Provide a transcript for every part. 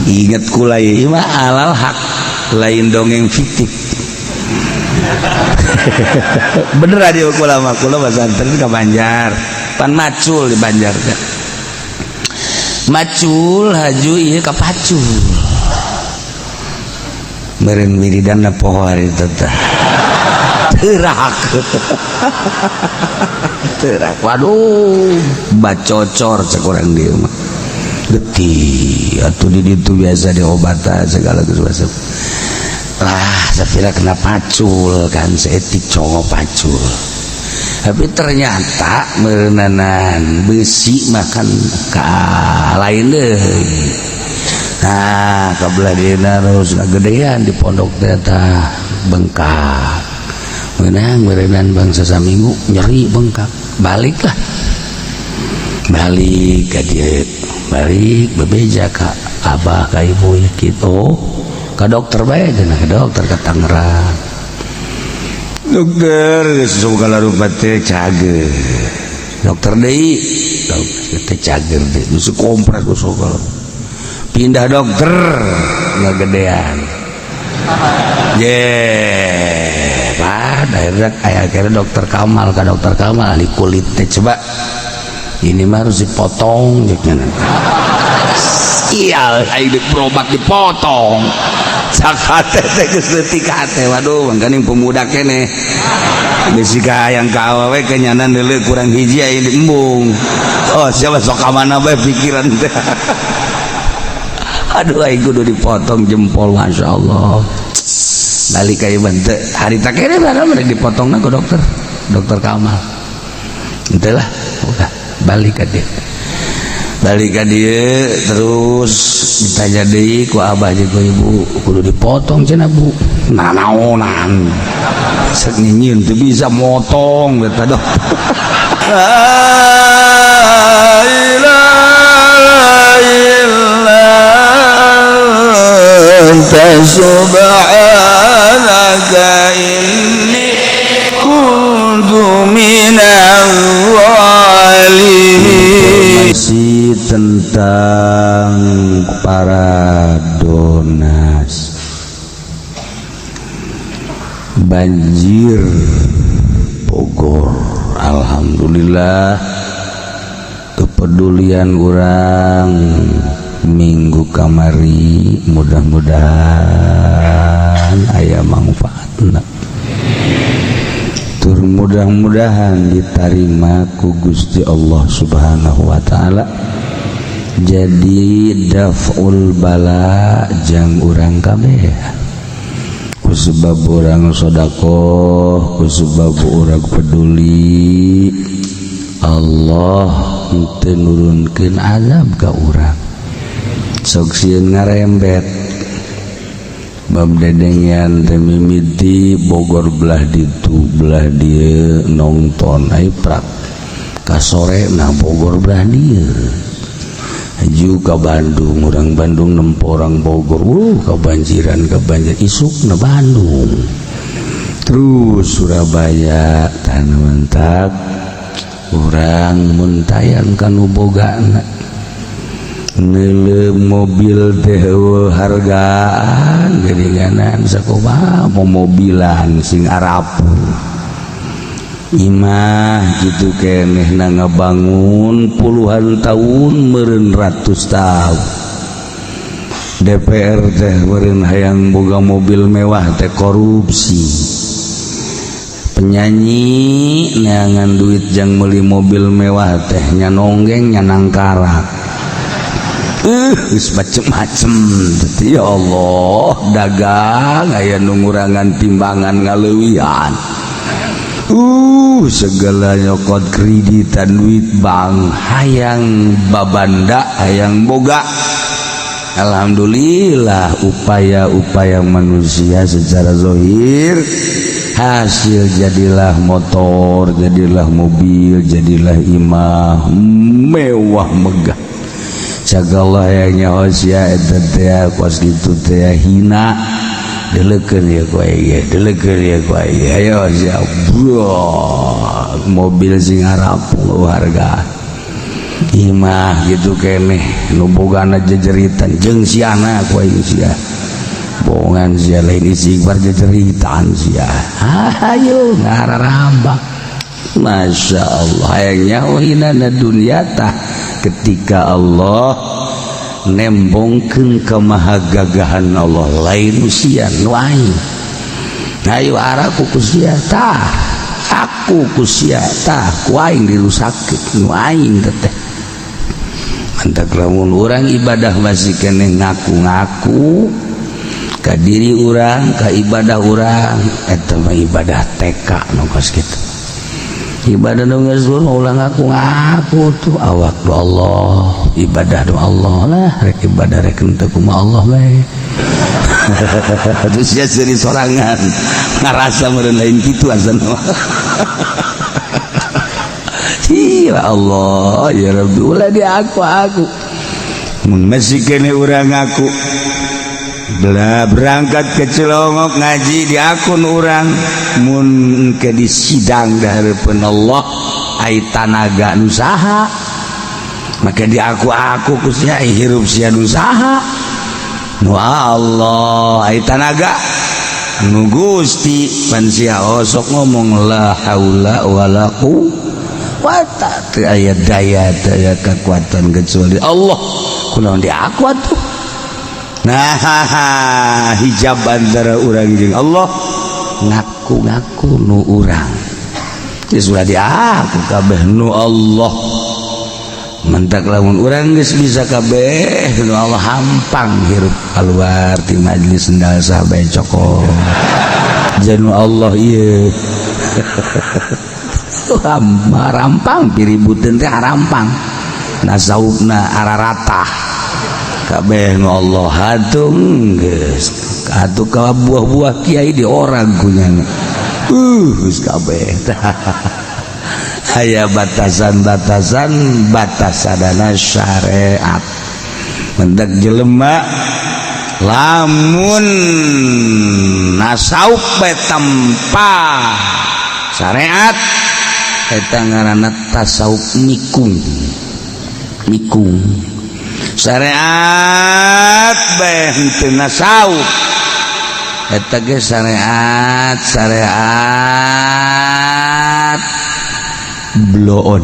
Ingat kula ieu mah alal hak, lain dongeng fiktif. Bener aja kula mah. Kula pesantren ke Banjar, pan macul di Banjar teh. Macul haju ieu ka pacul. Meureun wiridanna poho hari teh. Terak. Terak. Waduh, bacocor cek urang dieu mah. Getih atuh di ditu biasa diobatan segala geus lah. Sapira kena pacul kan, seetik congo pacul, tapi ternyata meureunanan besi makan ka lain deh. Nah, kabelah dieuna terus ngagedean di pondok teh bengkak. Menang meureunan bangsa saminggu nyeri bengkak, baliklah, balik ka dieu, balik bebeja ka abah ka ibu gitu, ka dokter bae cenah, ka dokter ka Tangerang. Dokter segala rupa teh cager, dokter deui, dokter teh cager deui, geus kompres geus segala. Pindah dokter, ngagedean ye. Pak, akhirnya aya akhirnya dokter Kamal, ka dokter Kamal ahli kulit teh, coba ini mah harus dipotong jeung. Iya, aing berobat dipotong. Sakate teh geus leutik hate. Waduh, mangkaning pemuda keneh. Bisi ka hayang ka awewe kenyanan deuleu kurang hiji aing embung. Oh, siapa sok ka mana bae pikiran teh. Aduh, aing kudu dipotong jempol, masyaallah. Balik ka ieu teu harita keneh barang dipotongna ku dokter. Dokter Kamal. Henteu lah, udah balik ka dia, balik ka dia. Terus ditanya deui ku abah jeung ku ibu, kudu dipotong cenah, Bu. Nanaonan sek nyieun teu bisa motong eta dokter. لا إله إلا أنت سبحانك إني كنت من الظالمين. Informasi tentang para donas banjir Bogor. Alhamdulillah, kepedulian orang minggu kamari mudah-mudahan aya manfaatna. Tur mudah-mudahan diterima ku Gusti Allah Subhanahu wa taala, jadi daf'ul bala jang urang kabeh, ku sebab urang sodakoh, ku sebab urang peduli. Allah henteu nurunkeun azab ka urang. Sok sieun ngarembet bab dedengean teh mimiti Bogor belah ditu belah dieu nongton ai prak ka sore. Nah, Bogor belah dieu haju ka Bandung, orang Bandung nempo orang Bogor, kebanjiran, kebanjiran. Isuk na Bandung, terus Surabaya. Tanah mentak orang muntayan kanu bogana neuleuh mobil teh eueuh hargaan geuninganan sakumaha mobilan sing arapuh imah gitu keneh na ngabangun puluhan tahun, meureun ratus tahun. DPR teh meureun hayang boga mobil mewah teh korupsi. Penyanyi neangan duit jang meuli mobil mewah teh nya nonggeng nya nangkarak, geus macem-macem. Ya Allah, dagang aya nu ngurangan timbangan, ngaleuwihan, segala nyokot kreditan duit bank, hayang babanda, hayang boga. Alhamdulillah, upaya-upaya manusia secara zohir hasil, jadilah motor, jadilah mobil, jadilah imah mewah megah. Cagalah yang nyaho sia eta teh kos kitu teh hina. Delekeun ya ku aing, delekeun ya ku aing. Ayo sia, bro, mobil sing harapuh harga. Imah gitu keneh nu bogana jejeritan jeung siana ku aing, sia bohongan sia, lain istighfar, jejeritan sia. Hayo ngararambak. Masya Allah, hayangnya oh hinana dunia tah. Ketika Allah nembongkeun kemahagagahan Allah, lain usia nu aing, ayo araku ku sia tah, aku ku sia tah, ku aing dirusakkeun nu aing teh. Mantak lamun urang ibadah masih keneh ngaku-ngaku ka diri urang, ka ibadah urang, eta mah ibadah TK nu kos kitu. Ibadah nu geus ulah ngaku-ngaku tuh, awak do Allah, ibadah do Allah lah, rek ibadah rek henteu kumaha Allah bae. Terus ya seuri sorangan ngarasa meureun lain kitu asana. Ya Allah ya Rabbi, ulah di aku mun masih kene urang ngaku. Belah berangkat ke Cilongok ngaji di akun urang, mun ke di sidang di hadapan Allah ai tanaga nu saha? Maka di aku ku sia, hirup sia nu saha? Nu Allah. Ai tanaga nu Gusti. Pan sia osok ngomong la haula wala quwata, teu aya daya daya kekuatan kecuali Allah, kunaon di aku atuh? Nah, hijab antara urang jeung Allah, ngaku-ngaku nu urang. Ya sudah, di aku kabeh nu Allah. Mentak lamun urang geus bisa kabeh nu Allah, hampang hirup keluar ti majelis sendal sahabat cokot janu Allah ieu. Rampang piributeun teh, rampang nasaubna araratah kabeh nu Allah. Hatung geus atuh ka buah-buah kiai di orang kunyana geus kabeh. Aya batasan-batasan, batasanana syariat. Mendak jelema lamun nasaup bae tanpa syariat, eta ngaranna tasawuf nikung nikung. Syariat bae henteu nasawuf, eta ge syariat syariat bloon.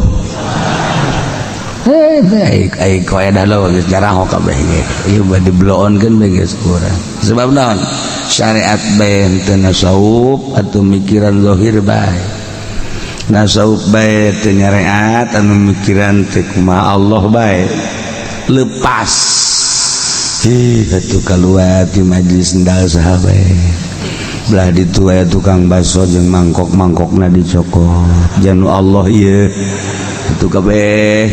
Hei, ai koedah lo geus jaraho kabeh ge ieu bade bloonkeun bae geus kurang. Sebab naon? Syariat bae henteu nasawuf atau mikiran zahir bae, nasawuf bae teu nyareat, anu mikiran teh kumaha Allah bae lepas. Ih, atuh kaluar ti majelis sendal saha bae, belah ditu aya tukang baso jeung mangkok-mangkokna dicokot janu Allah ieu. Itu kabeh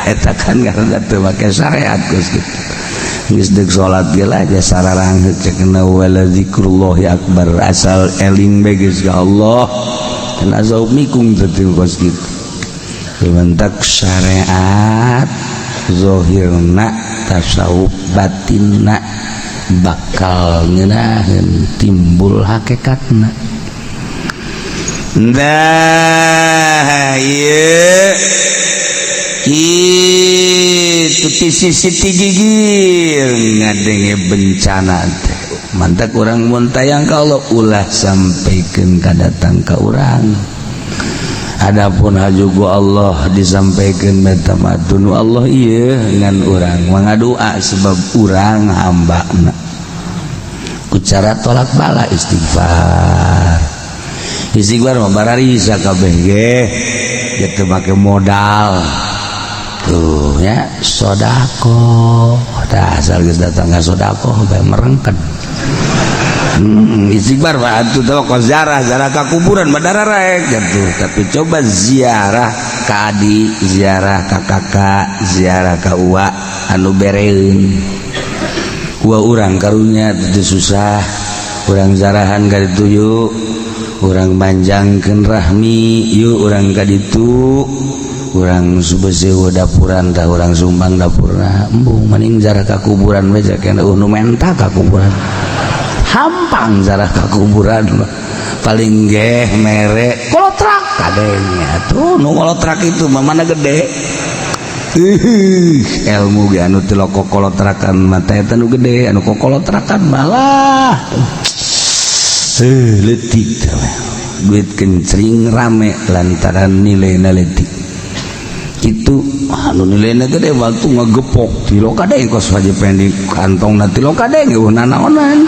eta kan karena teu make syariat geus kitu. Geus deuk salat ge lah jasa sararangheut cekna wala zikrullahi akbar, asal eling bae geus ka Allah kan. Azab mikung teh kos kitu. Dibentak syariat zahirna tasawuf batinna bakal ngeunaheun timbul hakikatna. Nah, ieu kitu ti sisi ti gigir ngadenge bencana teh. Mantak urang mun tayang ka Allah, ulah sampaikeun ka datang ka urang. Adapun hajugu Allah disampaikan meta matun Allah ieu ngan urang mangadua sebab urang hambana ku cara tolak bala istighfar. Istighfar mah bararisa kabeh ge gitu, make modal tuh ya sodako. Tah, asal geus datang ka sodako bae merengket. Istighfar mah atuh teh kos ziarah ziarah ka kuburan mah dararek gitu, tapi coba ziarah ka adi, ziarah ka kakak, ziarah ka uwa anu bereun uwa urang karunya itu susah. Urang zarahan ka ditu yuk, urang manjangkeun rahmi yuk, urang ka ditu, urang sewa dapuran tah, urang sumbang dapurna. Embung mending zarah ka kuburan we kana nu menta ka kuburan. Hampang zarah ka kuburan mah paling geh mere kolotrak kadenya tuh. Nu kolotrak itu mah mana gede. Ilmu ge anu teu kokolotrakan mata eta nu gede, anu kokolotrakan malah leutik. Duit kencring rame lantaran nilai leutik. Itu anu nilainya gede waktu ngegepok tilo kadeng kos wajib pendek kantong na tilo kadeng eueuh nanaonan.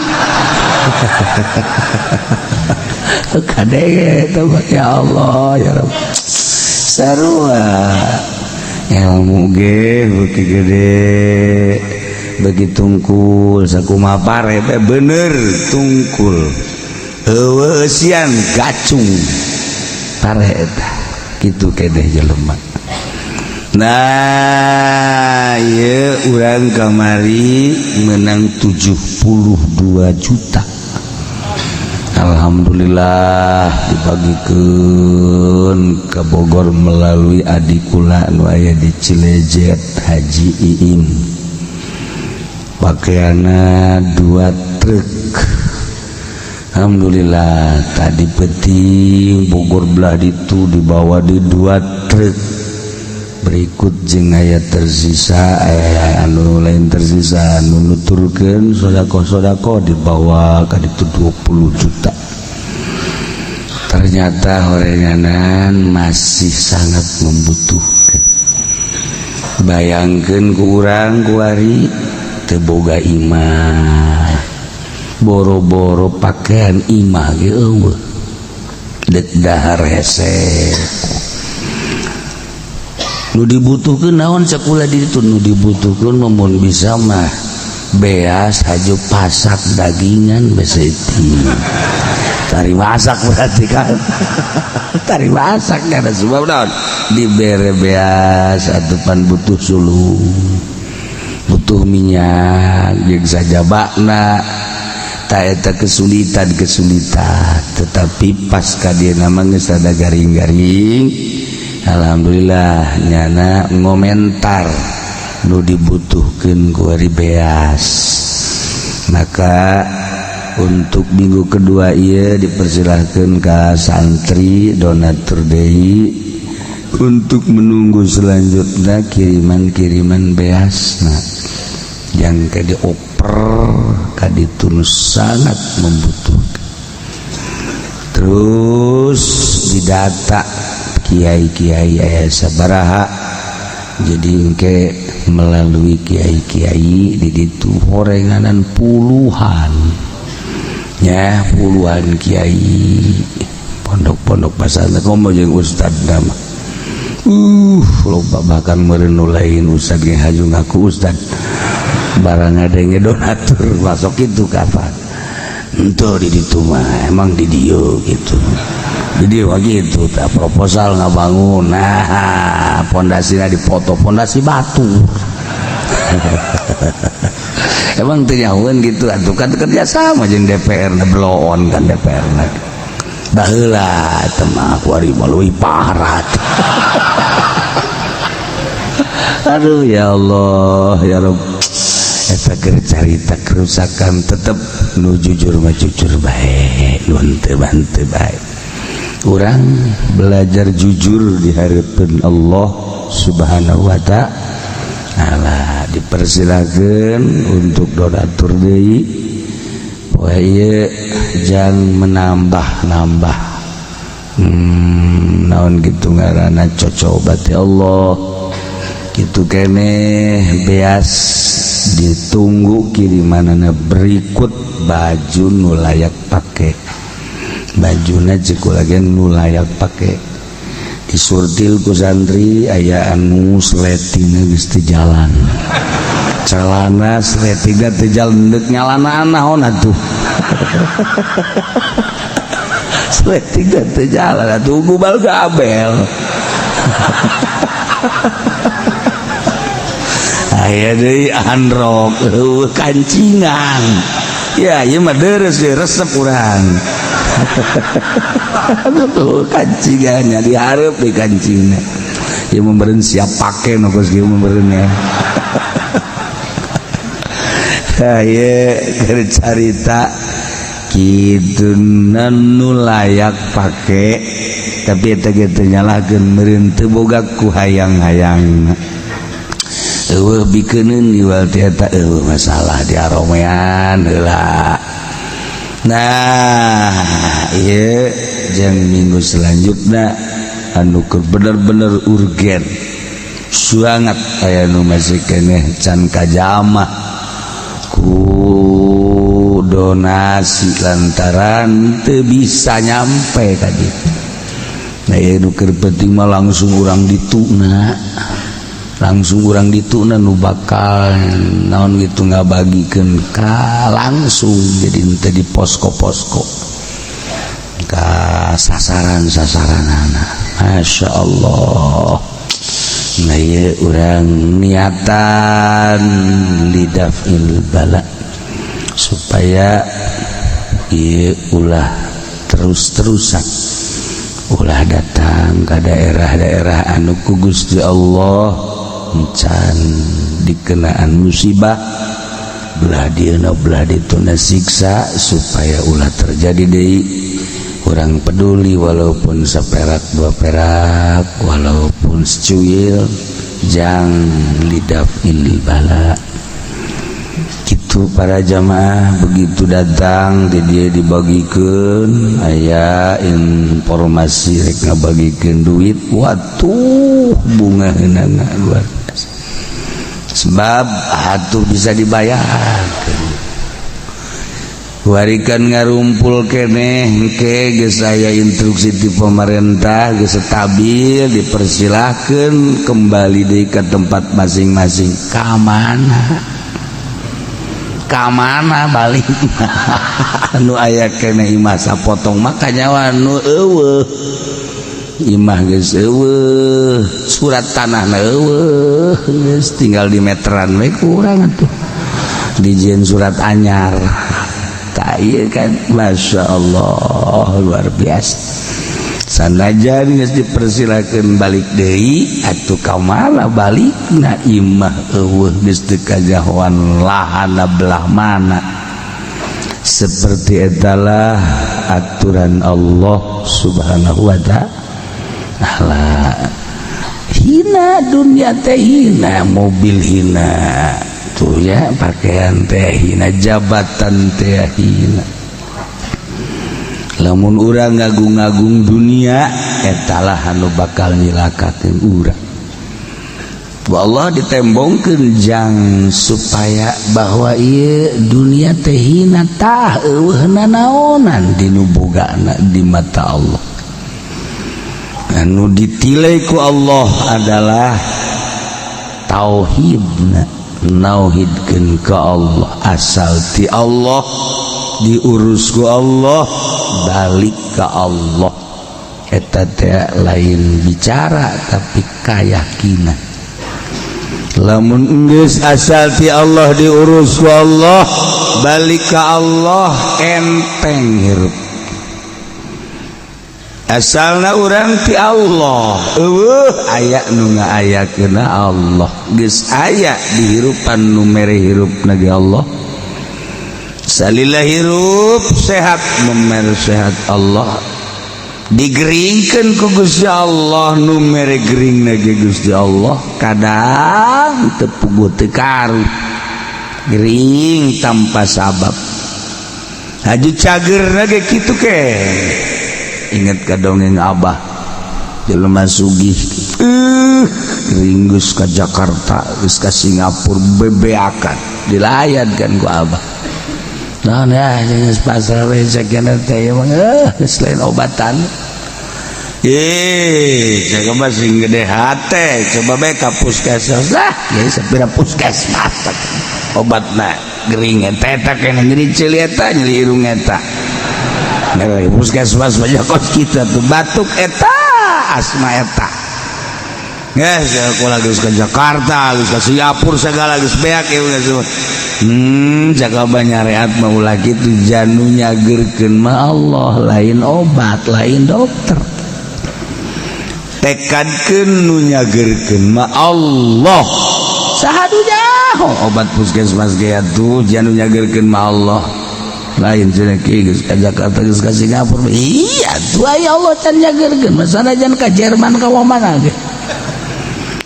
Kadeng eta, ya Allah ya Rabb, sarua ilmu ge beuki gede bagi tungkul sakumaha pare teh bener tungkul eueuh eusian gacung pare eta kitu keneh jelema. Nah, ieu urang kamari menang 72 juta. Alhamdulillah dibagikan ke Bogor melalui adik kula anu aya di Cilejet, Haji Iim. Pakaianna dua truk. Alhamdulillah tadi peting Bogor belah itu dibawa di dua truk. Berikut jeung aya tersisa, aya anu lain tersisa anu nuturkeun sedekah-sedekah dibawa ka ditu 20 juta. Ternyata horenganan masih sangat membutuhkan. Bayangkeun ku urang kuari teu boga imah, boro-boro pakaian imah ge eueuh, dek dahar hese. Nu dibutuhkeun naon cekula di ditu? Nu dibutuhkeun mun bisa mah beas haju pasak dagingan beseti tari masak, berarti kan tari masak karena sebab naon dibere beas atupan butuh suluh, butuh minyak jeung sajabana ta eta kesulitan kesulitan. Tetapi pas ka dieu mah geus ada garing-garing, alhamdulillah nyana ngomentar nu dibutuhkeun ku ari beas. Maka untuk minggu kedua ieu dipersilahkan ke santri donatur deui untuk menunggu selanjutnya kiriman-kiriman beasna yang ke dioper ka ditu sangat membutuhkan. Terus didata kiai-kiai aya sabaraha, jadi engke melalui kiai-kiai di ditu horenganan puluhan ya, puluhan kiai pondok-pondok pesantren komo jeung ustad nama loba, bahkan meureun nu lain ustad ge haju ngaku ustad barang ngadenge donatur masuk itu kapan. Henteu, di ditu mah emang di dieu gitu, di dieu mah gitu tah proposal ngabangun. Nah, pondasina dipoto pondasi batu, emang teu nyahoeun gitu atuh kan kerja sama jeung DPR na bloon kan DPR na baheula teh mah kuari mah leuwih parah. Aduh ya Allah ya Rabb, eta keur carita kerusakan tetep nu jujur mah jujur bae, nu henteu mah henteu bae. Urang belajar jujur di hareupeun Allah Subhanahu wa Ta'ala. Dipersilakan untuk donatur deui poe ieu jangan menambah-nambah naon gitu ngaranna cocobat ya Allah gitu keneh beas ditunggu kirimanana. Berikut baju nu layak pake, bajuna ceuk lagi nu layak pake disurtil ku santri. Aya anu sletingna geus teu jalan, celana sletingna teu jalan, deuk nyalanaan naon atuh, sletingna teu jalan atuh gubal gabel. Aya deui androk eueuh kancingan ya, ieu mah deres deui resep urang. Tuh kancingannya dihareup di kancingna ieu meureun siap pake nu geus kieu meureun ya. Ieu keur carita kitu nu layak pake, tapi eta ge teu nyalahkeun meureun teu boga ku hayang-hayang. Euweuh bikeuneun jual ti eta, euweuh masalah di aromean heula. Nah, ieu jeung minggu selanjutnya anu keur bener-bener urgen sangat, aya nu masih keneh can kajamah ku donasi lantaran teu bisa nyampe tadi. Nah, ieu nu keur penting mah langsung urang dituna, langsung urang dituna nu bakal naon gitu, ngabagikeun ka langsung, jadi henteu di posko-posko, ka sasaran-sasaran anak. Masya Allah. Nah, ieu urang niatan lidafil bala supaya ieu ulah terus-terusan, ulah datang ke daerah-daerah anu ku Gusti Allah encan dikenaan musibah, belah dieuna belah dituna siksa, supaya ulah terjadi deui. Kurang peduli walaupun seperak dua perak, walaupun secuil, jang lidafil bala gitu. Para jamaah begitu datang di dia dibagikan, aya informasi rek ngabagikan duit, watuh bunga luar biasa, sebab atuh bisa dibayar. Warikan ngarumpul keneh ke geus aya instruksi di pemerintah, geus stabil, dipersilahkan kembali deui ke tempat masing-masing. Ka mana, ka mana balik? Anu aya keneh imah sapotong mah kanyawa, nu euweuh imah geus euweuh, surat tanah euweuh, geus tinggal di meteran we kurang atuh, dijieun surat anyar. Tak iya kan? Masya Allah, luar biasa. Sanajan geus dipersilakan balik deui atuh, ka mana balik na? Imah euweuh, geus teu kajahoan lahana belah mana. Seperti etalah aturan Allah Subhanahu wa Ta'ala. Hina dunia teh, hina mobil, hina tuh ya pakaian teh, hina jabatan teh, hina. Lamun urang ngagung-ngagung dunia, etalah anu bakal nyilakakeun urang. Allah ditembongkeun jang supaya bahwa ieu dunia teh hina, tah euweuh nanaonan dinu bogana di mata Allah. Anu ditilai ku Allah adalah tauhidna, nauhidkeun ka Allah, asal ti Allah, diurus ku Allah, balik ke Allah. Eta teh lain bicara tapi keyakinan. Lamun geus asal ti Allah, diurus ku Allah, balik ke Allah, enteng hirup. Asalna urang ti Allah, euweuh aya nu ngaayakeun Allah. Geus aya dihirupan, nu mere hirup ge Allah. Salila hirup sehat, nu mere sehat Allah. Digeringkeun ku Gusti Allah, nu mere gering ge Gusti Allah. Kadang teu puguh teu karu, gering tanpa sabab. Haju cager ge kitu ke. Ingat ka dongeng Abah, jelema sugih, gering, geus ka Jakarta, geus ka Singapura, bebeakan, dilayan kan ku Abah. Naon ya, geus pasrah we cek teh, emang geus lain obatan. Ih, jaga mah sing gede hate, coba bae ka puskesmas lah, ya sapira puskesmas obatna gering eta, eta kena nyeri ceuli eta, nyeri irung eta. Nah, puskesmas banyak kos kita tuh, batuk eta, asma eta. Geus aku lagi ke Jakarta, geus ke Singapura segala, geus beak ya geus. Jaga banyak mah ulah kitu, janu nyagerkeun mah Allah, lain obat, lain dokter. Tekadkeun nu nyagerkeun mah Allah. Saha nu nyaho obat puskesmas ge atuh, janu nyagerkeun mah Allah. Lain cenah ki geus ka Jakarta, geus ka Singapura. Iya tuh, aya Allah can nyagerkeun mah sanajan ka Jerman, ka mana ge.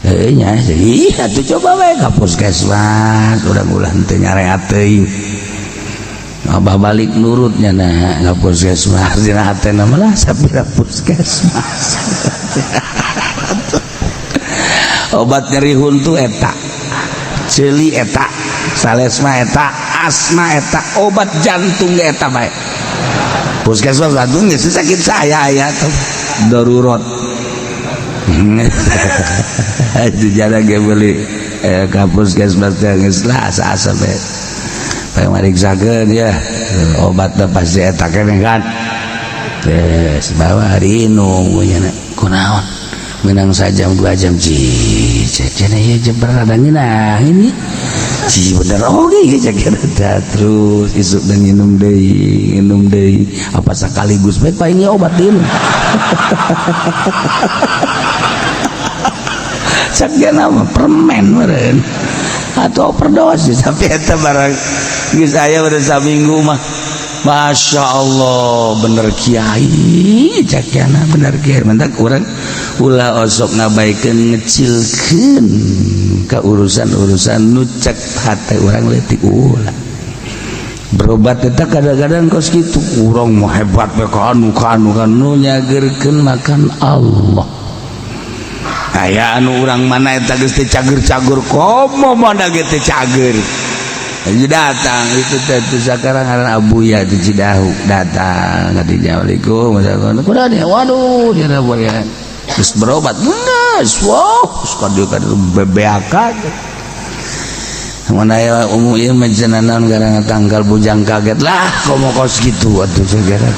Heuh nya, ih atuh coba we ka puskesmas, urang ulah henteu nyareat teuing. Abah balik nurutnya nah ka puskesmas, dina hatena mah lah sapira puskesmas. Obat nyeri huntu eta, ceuli eta, salesma eta, asma eta, obat jantung ge eta bae. Puskesmas jantung geus sakit saya aya tuh darurat. Sejarah ge beli ka puskesmas teh geus lah asa-asa bae. Bae mariksakeun ya, obatna pasti eta keneh kan. Geus bawa diinum nya kunaon. Menang sajam 2 jam ji cek cenah ieu jeber rada ngeunah ini. Ji bener oge ieu cek cenah terus isuk dan minum deui apa sekaligus bae paling obat diinum. Cek cenah mah permen meureun atau overdosis tapi eta barang geus aya udah saminggu mah. Masya Allah bener kiai cek cenah bener kiai mentak urang ulah osok ngabaikeun ngecilkeun ka urusan-urusan nu cek hate urang leutik ulah berobat eta kadang-kadang kos kitu urang mah hebat we ka anu ka anu ka anu nyageurkeun makan Allah aya anu urang mana eta geus teu cager-cager komo mana ge teu cager. Jadi datang itu teh sekarang ngaran Abuya di Cidahu datang ka dinya Assalamualaikum waduh waduh dia boleh terus berobat geus wow ka dieu bebeakan mana ya umum ieu mah cenah naon gara tanggal bujang kaget lah komo kos kitu atuh segera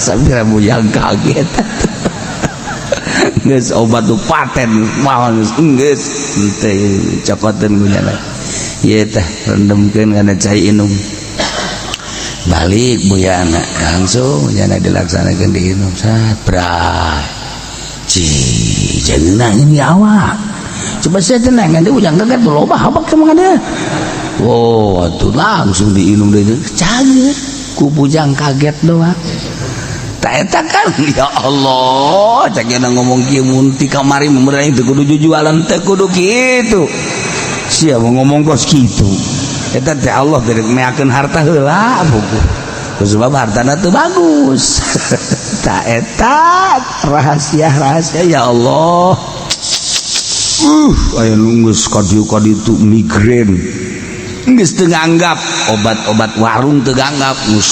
sampai bujang kaget geus obat nu paten mah geus geus henteu cokoteun ku nyana ieu teh rendemkeun kana cai inum balik buyana langsung nyana dilaksanakeun diinum sat bray ci jangan ini awak coba saya tenang nanti ujang kaget tuh loba habak sama ada wow tuh langsung diinum deh cager ku bujang kaget doang tak eta kan ya Allah cak ngomong kieu mun ti kamari meureun teu kudu jujualan teu kudu kitu sia mau ngomong kos kitu eta teh Allah teh meakeun harta heula buku sebab hartana teu bagus tak eta rahasia-rahasia ya Allah aya nu geus ka dieu ka ditu migrain geus teu nganggap obat-obat warung teu nganggap geus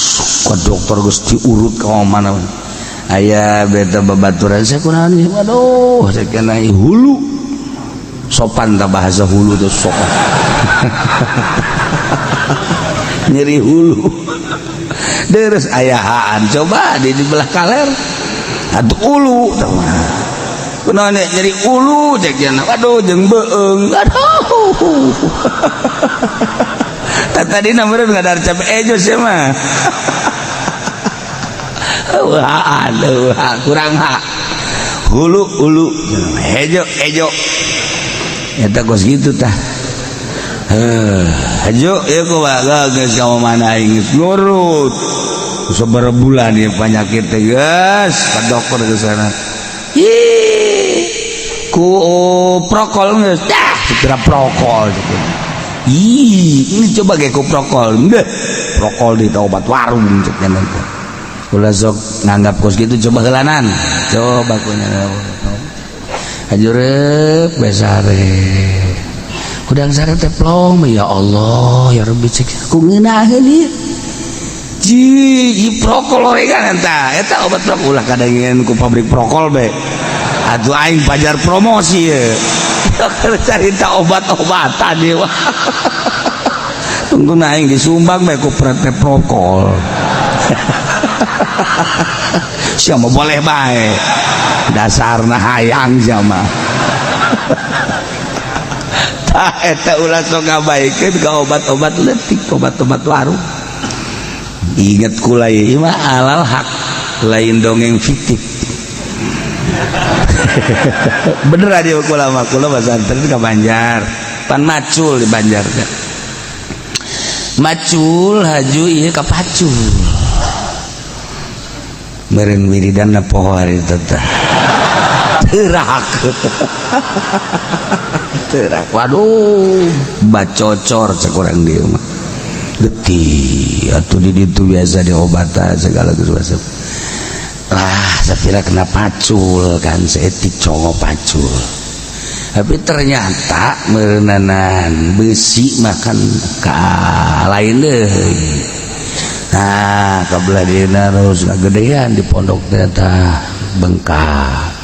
ka dokter geus diurut ka mana aya beta babaturan saya kunaon waduh saya kena hulu sopan tak bahasa hulu tuh sopan nyeri hulu terus ayahaan coba di belah kaler atuh ulu kunaon nyeri ulu cek cenah waduh jeung beung aduh tadi nomor ngadar capek ejo sih mah wah aduh kurang hak hulu ulu hejo ejo eta kos gitu tah hejo ieu kumaha geus ka mana aing geus nurut sabaraha bulan ieu penyakit teh geus ka dokter geus sana ih ku prokol geus dah kira prokol ih ini coba ge ku prokol deh prokol di obat warung cek nya teh ulah sok nganggap kos gitu coba heulanan coba ku nya hajureup besare hudang sare teh plong ya Allah ya Rabbi cek ku ngeunaheun ieu ji ieu prokol oregan eta eta obat prokol ulah kadangeun ku pabrik prokol be atuh aing pajar promosi ye carita obat-obatan ieu tunggu aing disumbang be ku PT prokol siapa boleh bae dasarna hayang jama tah eta ulah sok ngabaikeun ka obat-obat leutik obat-obat warung inget kula ieu mah alal hak lain dongeng fiktif bener aja kula mah kula pesantren ka Banjar pan macul di Banjar teh macul haju ieu ka pacul meureun wiridanna poho hari teh. Teurak. Teurak. Waduh, bacocor cek urang dieu mah. Getih atuh di ditu biasa diobatan segala geus lah, sapira kena pacul kan, seetik congo pacul. Tapi ternyata meureunanan besi makan ka lain deui. Nah, kabelah dieuna terus ngagedean di pondok ternyata bengkak.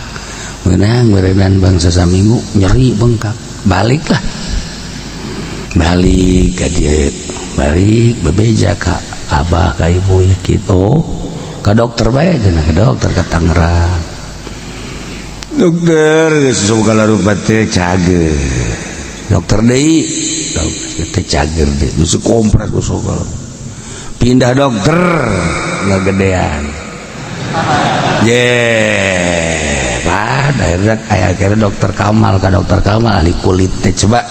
Meunang meureunan bangsa saminggu nyeri bengkak. Baliklah. Balik ka dieu. Balik bebeja ka abah ka ibu ya kitu. Ka dokter bae cenah, ka dokter ka Tangerang. Dokter geus segala rupa teh cager. Dokter deui, dokter teh cager deui. Geus kompres geus segala. Pindah dokter ngagedean. Ye, Pak, akhirnya aya akhirnya dokter Kamal, ka dokter Kamal ahli kulit teh coba.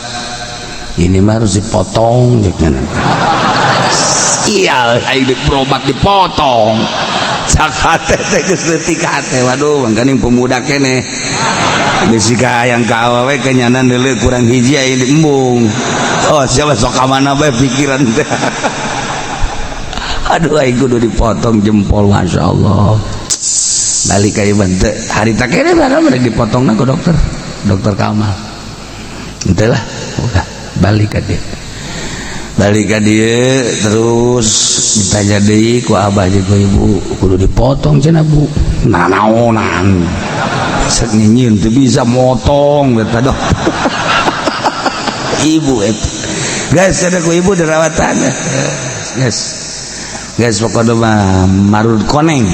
Ini mah harus dipotong jeung. Iya, aing deuk berobat dipotong. Cakate teh geus leutik hate. Waduh, mangkaning pemuda keneh. Geus ka hayang ka awewe kenyanan deuleu kurang hiji aing embung. Oh, siapa sok ka mana bae pikiran teh. Aduh, aing kudu dipotong jempol, Masya Allah. Balik ka ieu teu harita keneh barang rek dipotongna ku dokter. Dokter Kamal. Henteu lah, udah balik ka dieu. Balik ka dieu terus ditanya deui ku abah jeung ku ibu, kudu dipotong cenah Bu. Nanaonan. Sek nyieun teu bisa motong eta dokter. Ibu eta. Geus cenah ku ibu dirawatan. Geus. Geus pokona mah marud koneng.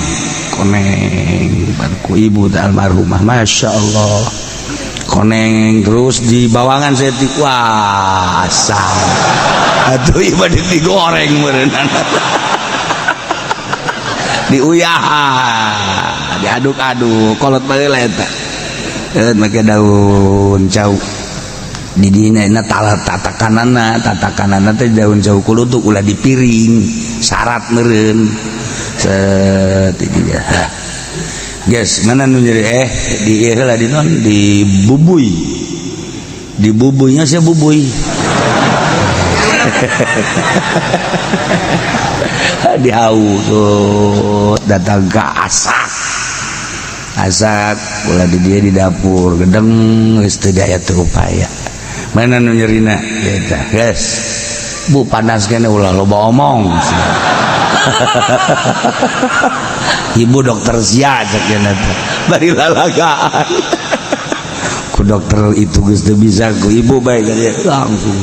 Koneng ku ibu teh almarhumah, Masya Allah. Koneng terus di bawangan saya wah asam. Atuh ieu digoreng meureunana. Diuyahan, diaduk-aduk, kolot baheula eta. Make daun cau. Di dina na tatakanana, tatakanana teh daun cau kulutuk ulah dipiring, syarat meureun. Set di dinya. Guys, mana nu nyeri di ieu heula di non di bubui. Di bubuynya saya bubui. Dihaus datang ke asak. Asak ulah di dia di dapur gedeng geus teu daya teu upaya. Mana nu nyerina eta, guys. Bu panas kene ulah loba omong. Ibu dokter sia cek cenah teh. Bari lalagaan. Ku dokter itu geus teu bisa ku ibu bae langsung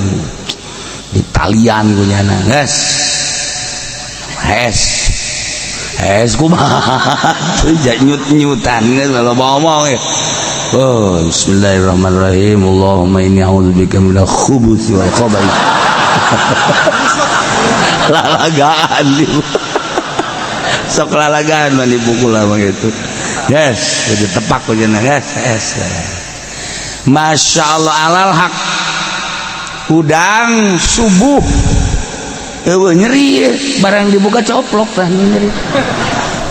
ditalian ku nyana. Geus. Hes. Hes kumaha teu nyut-nyutan geus loba omong ya. Oh, bismillahirrahmanirrahim. Allahumma inni a'udzubika minal khubuthi wal khaba'ith. Lalagaan sok lalagaan mah dipukul lah begitu. Yes, jadi tepak ku cenah. Yes, yes. Masya Allah alal hak. Udang subuh eueuh nyeri barang dibuka coplok tah nu nyeri.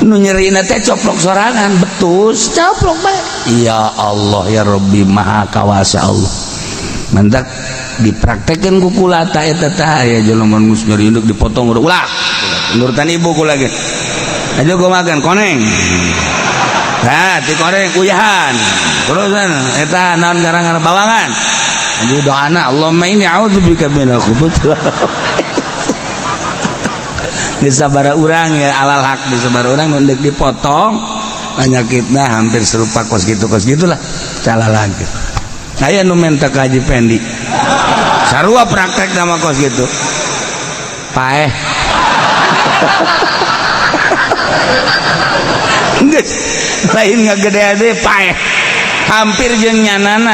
Nu nyerina teh coplok sorangan betus coplok bae. Ya Allah ya Rabbi maha kawasa Allah. Mantak dipraktekeun ku kula ta eta tah aya jelema geus nyeri induk dipotong ulah. Nurutan ibu kula ge. Aja gua makan koneng. Nah, ti koreng uyahan. Terusan eta naon garang-garang bawangan. Aja doana Allahumma inni a'udzubika minal khubuthi. Disabara urang ya alal hak disabara urang mun deuk dipotong penyakitna hampir serupa kos gitu kos gitulah salah lagi. Aya nu menta ka Haji Pendi. Sarua praktek nama kos gitu. Paeh. Geus lain ngagede-gede paeh. Hampir jeung nyanana.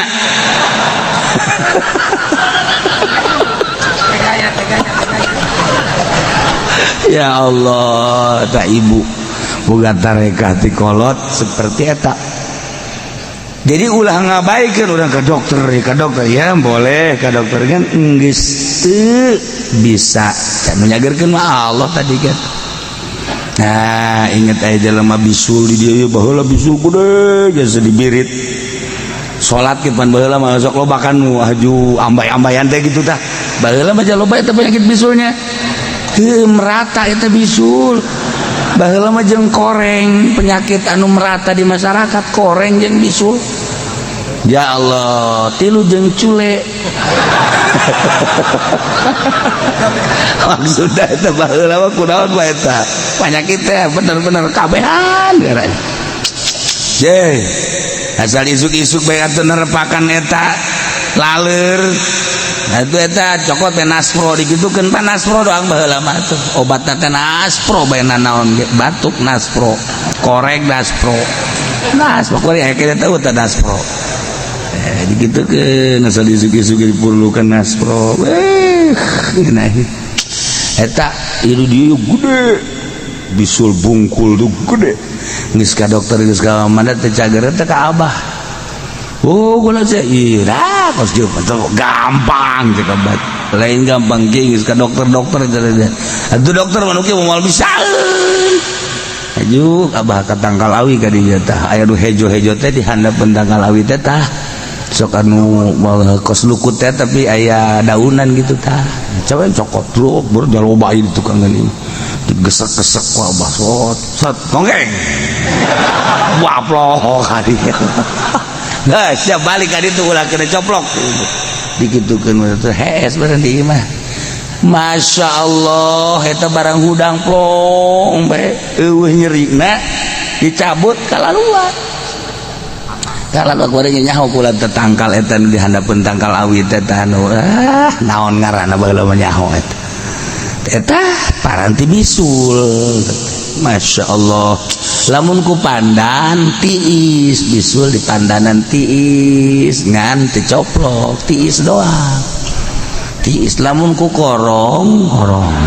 Ya Allah, tak ibu boga tarekah ti kolot seperti eta. Jadi ulah ngabaikeun urang ke dokter ya boleh ke dokter kan geus teu bisa. Can nyagerkeun mah Allah tadi kan. Nah, inget aya jelema bisul di dieu baheula bisul gede geus dibirit. Salat ke pan baheula mah sok loba kan nu haju ambay-ambayan teh gitu tah. Baheula mah loba eta penyakit bisulnya. Heuh, merata eta bisul. Baheula mah jeung koreng, penyakit anu merata di masyarakat koreng jeung bisul. Ya Allah, tilu jeung cule. Maksudna eta baheula mah kunaon bae eta. Penyakit teh bener-bener kabehan garanya. Ye, asal isuk-isuk bae atuh nerepakan eta laleur. Nah itu eta cokot teh Naspro digitukeun, pan Naspro doang baheula mah tuh. Obatna teh Naspro bae nanaon ge, batuk Naspro, korek Naspro. Naspro korek aya kita tahu teh Naspro. Digitukeun asal isuk-isuk diperlukan Naspro. Ngeunah. Eta ieu dieu gede. Bisul bungkul tuh gede. Geus ka dokter geus ka mana teh cager teh ka abah. Oh, gula sih, iya, kos jeung gampang cek abah. Lain gampang ge geus ka dokter-dokter cenah. Atuh dokter mah nu kieu moal bisaeun. Aju abah ka tangkal awi ka dieu tah. Aya nu hejo-hejo teh di handapeun tangkal awi teh tah. Sok anu kos lukut teh tapi aya daunan gitu tah. Coba cokot truk berjaloba di tukang geuning. Digesek-gesek ku abah sot sot tonggeng. Waplok ka dieu. Nah, siap balik ka ditu ulah kena coplok. Dikitukeun teh hees bareng di imah. Masya Allah, eta barang hudang plong bae eueuh nyerina dicabut kalaluan. Kalau aku ada nyaho kula tetangkal eta nu di handapeun tangkal awi teh tah nu naon ngaranna baheula mah nyaho eta. Eta paranti bisul. Masya Allah. Lamun ku pandan tiis, bisul di pandanan tiis, ngan teu coplok, tiis doang. Tiis lamun ku korong, korong.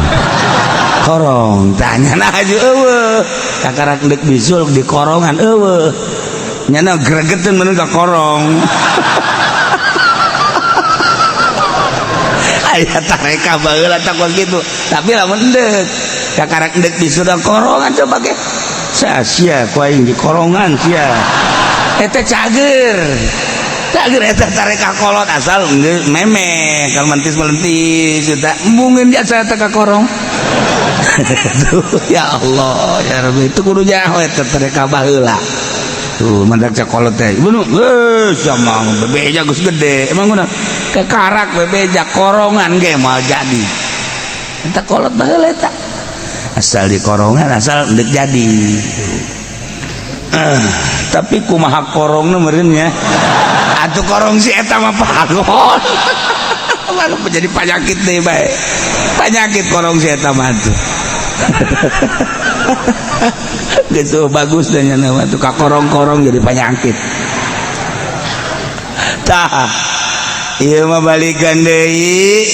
Korong tanya nah aju eueuh. Kakarak deuk bisul di korongan eueuh. Nyana gregeteun mun ka korong. Aya tareka baheula tah kos kitu. Tapi lamun deuk kakarak deuk bisul korongan coba ge. Sia ku aing di korongan sia. Eta cager. Cager eta tareka kolot asal memeh kalau mentis melentis eta embungeun jasa eta ka korong. Tuh, ya Allah ya Rabbi itu kudu nyaho eta tareka baheula. Tuh mandak cakolot teh. Bunu sama bebeja geus gede. Emang guna kekarak bebeja korongan ge moal jadi. Eta kolot baheula eta. Asal di korongan asal deuk jadi. Tapi kumaha korongna meureun nya. Atuh korong si eta mah pagon. Jadi penyakit deh bae. Penyakit korong si eta mah tuh. Gitu bagus dan nama tuh kakorong-korong jadi penyakit. Tah, ieu mah balikan deui.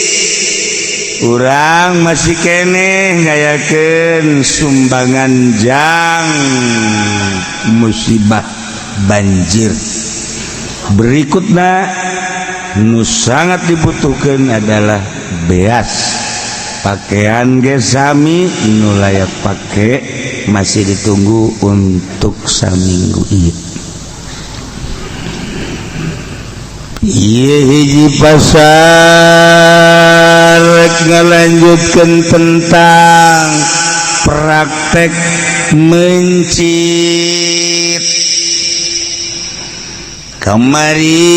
Urang masih keneh ngayakeun sumbangan jang musibah banjir. Berikutna nu sangat dibutuhkan adalah beas. Pakaian ge sami nu layak pake masih ditunggu untuk saminggu ieu. Ieu hiji pasar rek ngalanjutkeun tentang praktek mencit. Kamari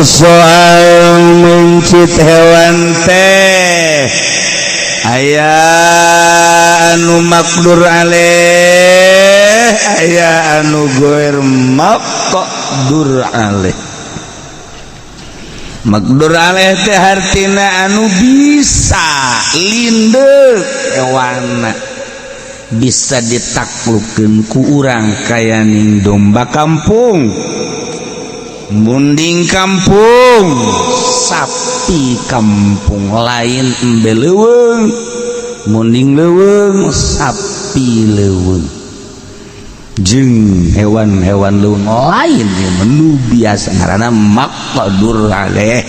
soal mencit hewan teh aya anu makdur aleh, aya anu goer maqdur aleh. Makdur aleh teh hartina anu bisa lindeuk hewanna, bisa ditaklukeun ku urang kaya ning domba kampung, munding kampung, sapi kampung, lain embe leuweung, munding leuweung, sapi leuweung, jeung hewan-hewan leuweung lain menu biasa ngaranna maqdur alaih.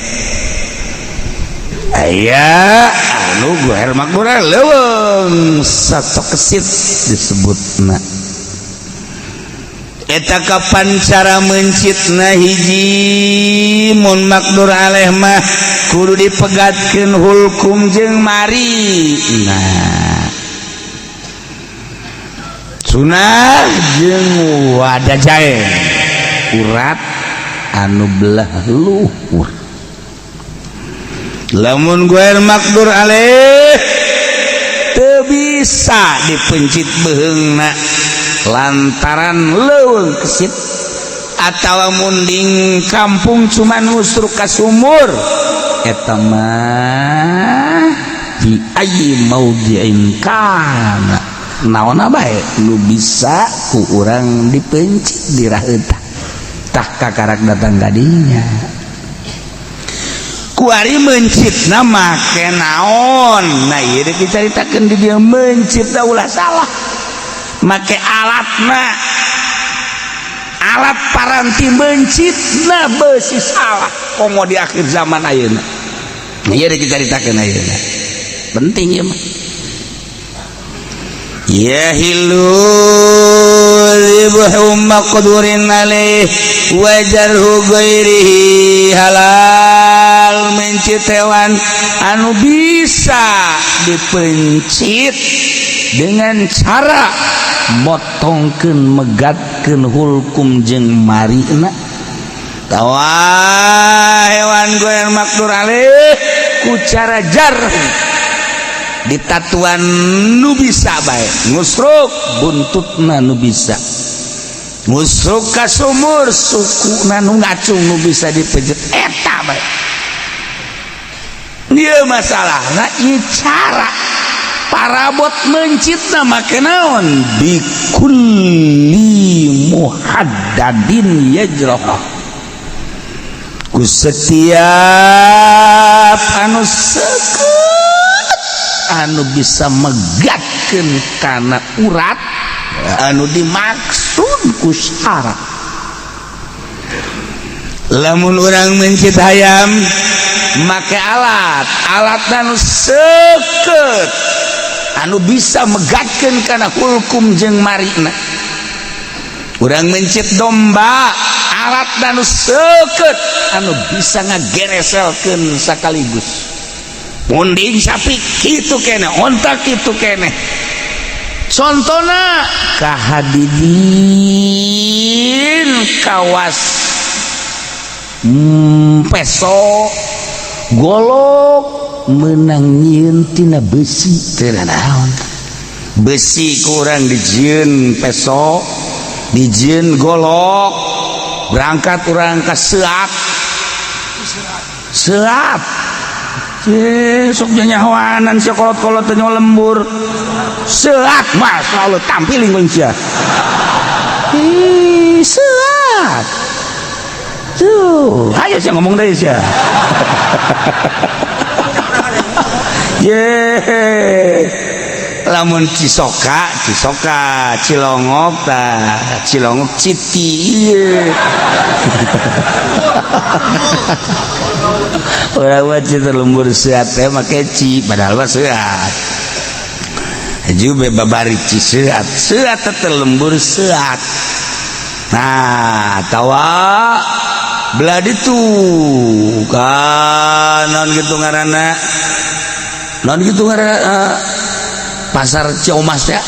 Aya anu goer makdur leuweung satokesit disebutna. Eta kapan cara mencitna? Hiji, mun maqdur alaih mah kudu dipegatkeun hulkum jeung mari. Nah, sunah jeung wadajain, urat anu belah luhur. Lamun ghoir maqdur alaih, teu bisa dipencit beheungna lantaran leuweung kesit atawa munding kampung, cuman ngusruk ka sumur, eta mah fi ayyi maudhi'in kana, naonna bae nu bisa ku urang dipencit di raheutah. Tah, kakarak datang kadinya, kuari mencitna make naon? Nah, ieu dicaritakeun di dieu, mencitna ulah salah make alatna. Alat paranti mencitna besi salah, komo di akhir zaman ayeuna. Nah, ieu dicaritakeun ayeuna, penting ieu mah. Yahillu dzibhu maqdurin alaih wa jarhu ghairihi. Halal mencit hewan anu bisa dipencit dengan cara motongkeun, megatkeun hulkum jeung marina, tawa hewan ghoir maqdur alaih ku cara jarh, ditatuan nu bisa bae, ngusruk buntutna nu bisa, ngusruk ka sumur sukuna nu ngacung nu bisa dipejet, eta bae. Ieu masalahna, ieu cara parabot mencitna make naon? Bikulli muhaddadin yajrah, ku setiap anu seukeut anu bisa megatkeun kana urat anu dimaksud ku syara. Lamun urang mencit hayam make alat, alat anu seukeut anu bisa megatkeun kana hulkum jeung marina. Urang mencit domba, alat anu seukeut anu bisa ngagereselkeun sekaligus. Munding sapi kitu kene, onta kitu kene. Contona kahadidin, kawas peso, golok menang nyieun tina besi, teu naon, besi kurang dijieun peso, dijieun golok, berangkat urang ka Seat Seat. Sok nyahoanan sia, kolot-kolot teh lembur Seat mah selalu tampiling ku sia. Ih, Seat tuh, ayo sia ngomong deh sia. Ye, lamun Cisoka, Cisoka, Cilongok tah, Cilongok Citi ieu. Urang mah cita lembur Seat teh make ci, padahal mah Seat. Haju be babari ci Seat, Seat teh lembur Seat. Nah, tawa belah ditu kan naon gitu ngaranna, naon gitu ngaranna, pasar Ciomas ya,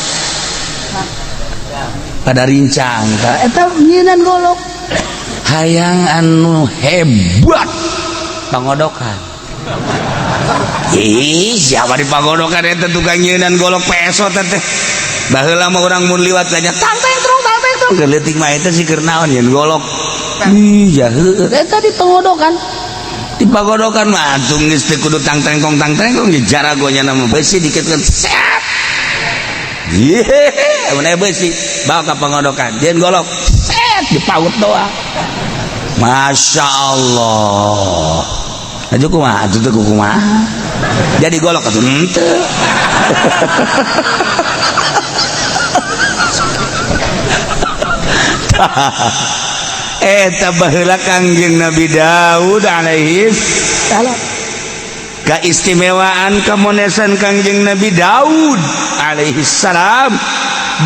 pada rincang eta nyieunan golok hayang anu hebat pangodokan. Ih, siapa di pangodokan eta tukang nyieunan golok peso teh? Baheula mah urang mun liwat tanya tang teng trong tang teng trong, leutik mah eta sih keur naon nyeun golok. Ih, heueuh eta di pangodokan. Di pagodokan mah atuh geus teu kudu tang tengkong tang tengkong, jaragonya nama besi diketkeun set. Ye, mun besi bawa ka pangodokan, jieun golok set, dipaut doang. Masya Allah. Aju kumaha atuh teh, kumaha? Jadi golok atuh henteu. Eta baheula Kangjeng Nabi Daud alaihi salam. Keistimewaan kemonesan Kangjeng Nabi Daud alaihi salam.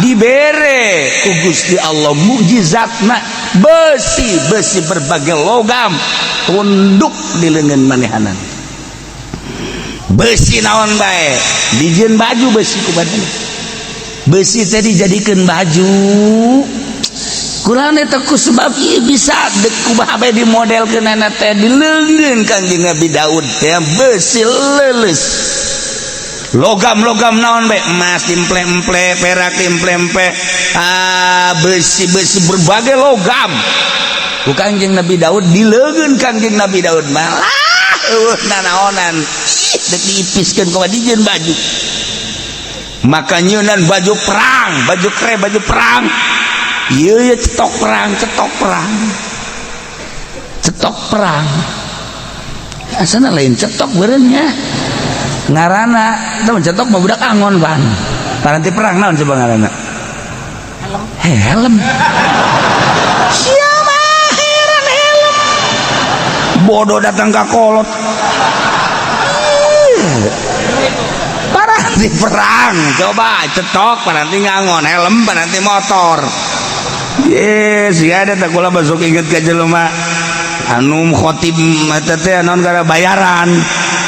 Dibere ku Gusti Allah mukjizatna, besi besi berbagai logam tunduk di leungeun manehanan. Besi naon bae dijieun baju, besi ku badan, besi teh dijadikeun baju. Kurang eta ku sebab ieu bisa dek kumaha bae dimodelkeunana teh di leungeun Kangjeng Nabi Daud teh besi leuleus, logam-logam naon bae, emas dimple-emple, perak dimple-emple, ah, besi-besi berbagai logam ku Kangjeng Nabi Daud di leungeun Kangjeng Nabi Daud malah eueuh nanaonan. Ih, dek diipiskeun kumaha dijieun baju. Maka nyeunan baju perang, baju kere, baju perang. Iya iya, cetok perang, cetok perang, cetok perang. Asana lain cetok beureunya ngarana teu cetok mah budak angon, Bang. Paranti perang naon coba ngarana? Helm. Helm. Siapa heran helm, bodoh datang ke kolot. Ih, paranti perang coba cetok paranti ngangon, helm paranti motor. Yes, ya ada tak kula masuk inget ke jelema anu khotib eta teh naon gara bayaran.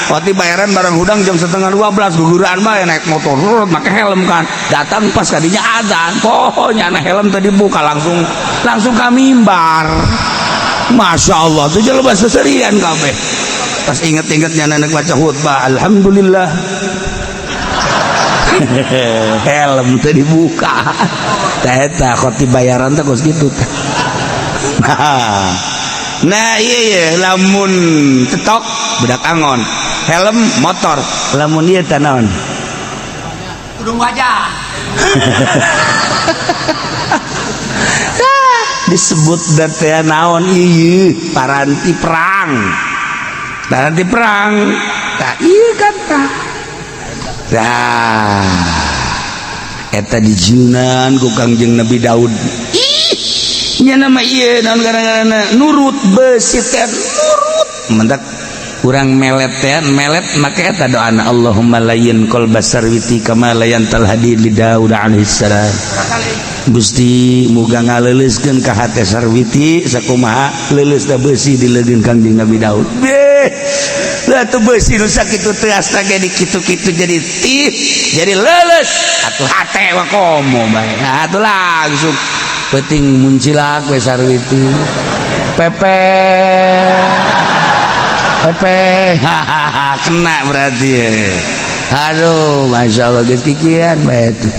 Khotib bayaran barang hudang jam 11.30 guguran bae naik motor, rut, make helm kan. Datang pas kadinya azan, pokoknya na helm tadi buka, langsung langsung ka mimbar. Masya Allah, tuh jelema seserian kabeh. Pas inget-ingetnya nenek baca khutbah, alhamdulillah. Helm teh dibuka. Tah eta khotib bayaran teh kos kitu teh. Nah, nah iya iya, lamun cetok budak angon, helm motor, lamun ieu teh naon? Tudung wajah. Disebut teh naon ieu paranti perang. Paranti perang. Tah ieu kan tah. Tah eta dijieunan ku Kangjeng Nabi Daud. Ih, nya nama ieu naon gara-garana nurut, besi teh nurut. Mentak urang melet teh melet make eta doana, Allahumma layyin qalba sarwiti kama layyantal hadid li Daud alaihissalam. Gusti, muga ngaleuleuskeun ka hate Sarwiti sakumaha leuleus da besi di leungeun Kangjeng Nabi Daud. Beh, lah tuh besi nu sakitu teas ge dikitu-kitu jadi tih, jadi leuleus atuh hate mah komo bae. Nah, atuh langsung penting muncilak we Sarwiti. Pepe Pepe, hahaha, kena berarti ya. Aduh, masya Allah, geus kikian bae tuh.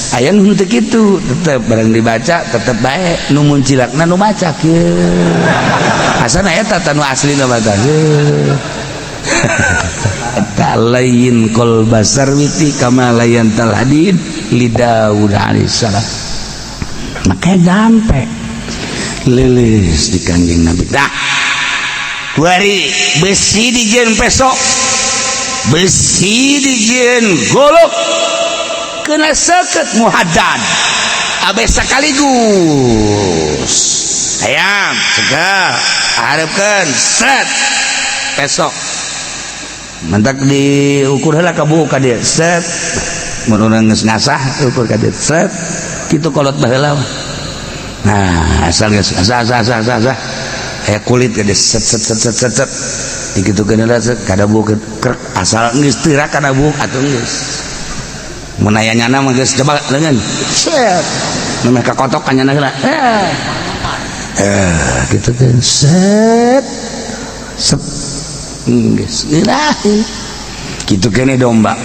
Aya nu henteu kitu, tetep barang dibaca tetep bae nu muncilakna nu maca kieu. Asana eta tah nu aslina mah tah. Eta lain qalba sarwiti kama layyantal hadid li Daud alaihissalam. Maka sampai leuleus di Kangjeng Nabi. Dah. Kuari besi dijieun pesok, besi dijieun golok, kena seket muhaddad abe sekaligus hayam segah harapkan set pesok mentak diukur heula ka buuk ka dieu, set mun urang geus ngasah ukur ka dieu, set kitu kolot baheula. Nah, asal geus asah asah asah asah asah aya kulit ka dieu, set set set set set set dikitukeun heula, set kada buuk krek, asal geus teurak kana buuk atuh geus. Mun aya nyana mah geus coba leungeun set memeh kakotok ka nyana heula, eh eh gitu kan, set set geus geunah kitu kene domba.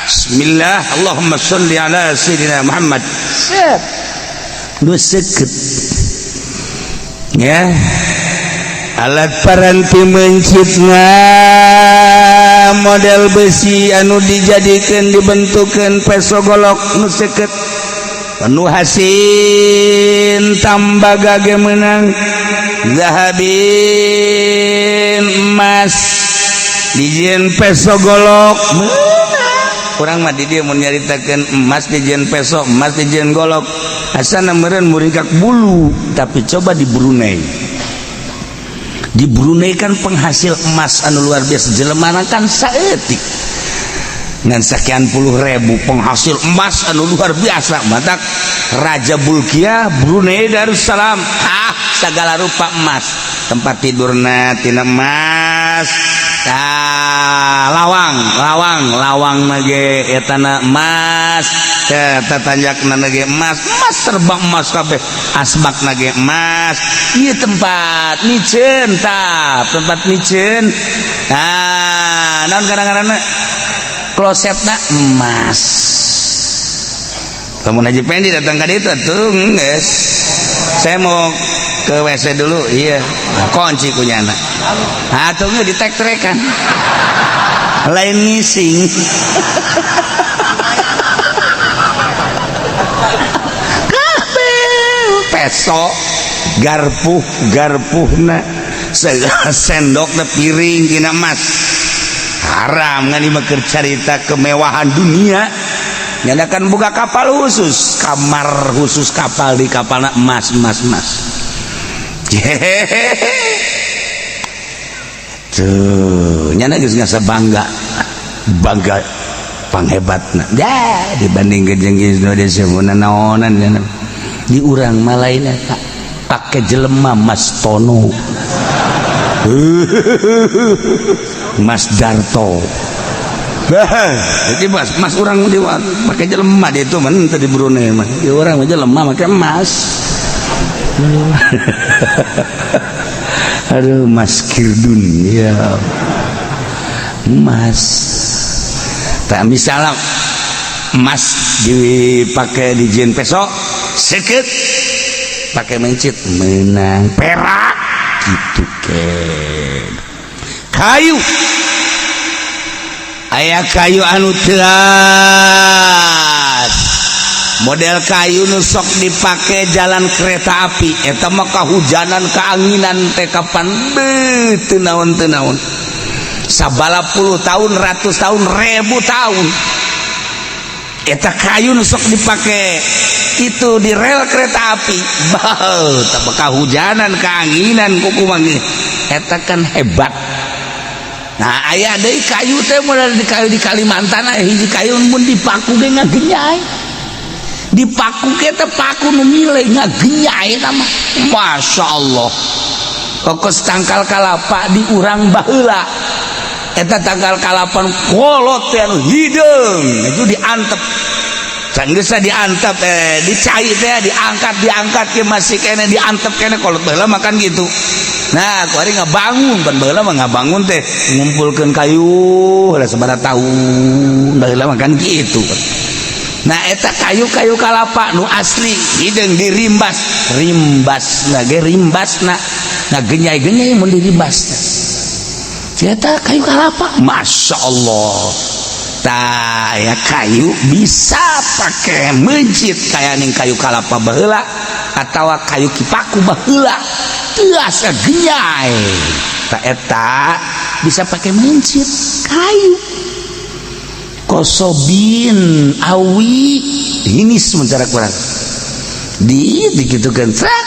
Bismillah, Allahumma sholli ala sayyidina Muhammad, set nu seukeut ya alat paranti mencitna model besi anu dijadikan dibentukan peso golok nu seukeut nu hasin tambaga ge meunang, zahabin emas dijieun peso golok meunang. Urang mah di dieu mun nyaritakeun emas dijieun peso, emas dijieun golok, asana meureun muringkak bulu. Tapi coba di Brunei, di Brunei kan penghasil emas anu luar biasa, jelemana kan saeutik. Ngan sekian puluh ribu penghasil emas anu luar biasa. Matak Raja Bulkiah Brunei Darussalam, ah, segala rupa emas, tempat tidurna tina emas. Tah, lawang lawang lawang ge etana emas, tatanjakna ge emas, emas, serba emas kabeh, asbakna ge emas. Ieu tempat miceun, tah, tempat miceun. Nah, naon kadang-kadang klosetna emas. Lamun Haji Pendi datang ka ditu tuh, geus, "Saya mau ke WC dulu." Iya, kunci ku nyana atuh ge ditek-trekan, lain ngising. Kabeh peso, garpuh garpuhna, sendokna, piring tina emas. Haram ngan ieu keur carita kemewahan dunia. Nyanakan buka kapal khusus, kamar khusus kapal, di kapalna emas, emas, emas. Hehehe, tuh nyana geus ngasa bangga bangga panghebatna ya dibanding jeung Indonesia mun naonan. Nyana di urang mah lain eta, pake jelema Mas Tono, Mas Darto. Jadi mas mas orang di pakai jelema dia itu mah di Brunei mah. Di urang mah jelema make emas. Aduh, Mas Kirdun ya emas. Tak, misalnya emas dipakai di jin peso seket, pakai mencit menang perak gitu ke. Kayu, aya kayu anu teas, model kayu nu sok dipake jalan kereta api. Eta mah kahujanan, keanginan teh kapan beuh teu naon, teu naon, sabala puluh tahun, ratus tahun, ribu tahun. Eta kayu nu sok dipake itu di rel kereta api, bau tak kahujanan, keanginan, kuku manggih. Eta kan hebat. Nah, aya deui kayu teh model di kayu di Kalimantan, aya hiji kayu mun dipaku ge ngagenyai. Dipaku ge teh paku nu mile ngagenyai eta mah. Masya Allah. Kokos tangkal kalapa di urang baheula. Eta tangkal kalapa kolot teh anu hideung, itu diantep. Can geus diantep, dicai teh, diangkat diangkat ke masih kene diantep kene. Kolot baheula makan gitu. Nah, ku ari ngabangun pan baheula mah, ngabangun teh ngumpulkeun kayu lah sabaraha tahun baheula makan gitu. Nah, eta kayu-kayu kalapa nu asli hideung dirimbas, rimbas na ge, rimbasna ngagenyai-genyai mun dirimbas. Eta kayu kalapa, Masya Allah. Tah ya, kayu bisa pakai mencit kayak ning kayu kalapa baheula atau kayu kipaku baheula teas genyai. Tak, eta bisa pakai mencit kayu kosobin awi ini sementara kurang di dikitukan trak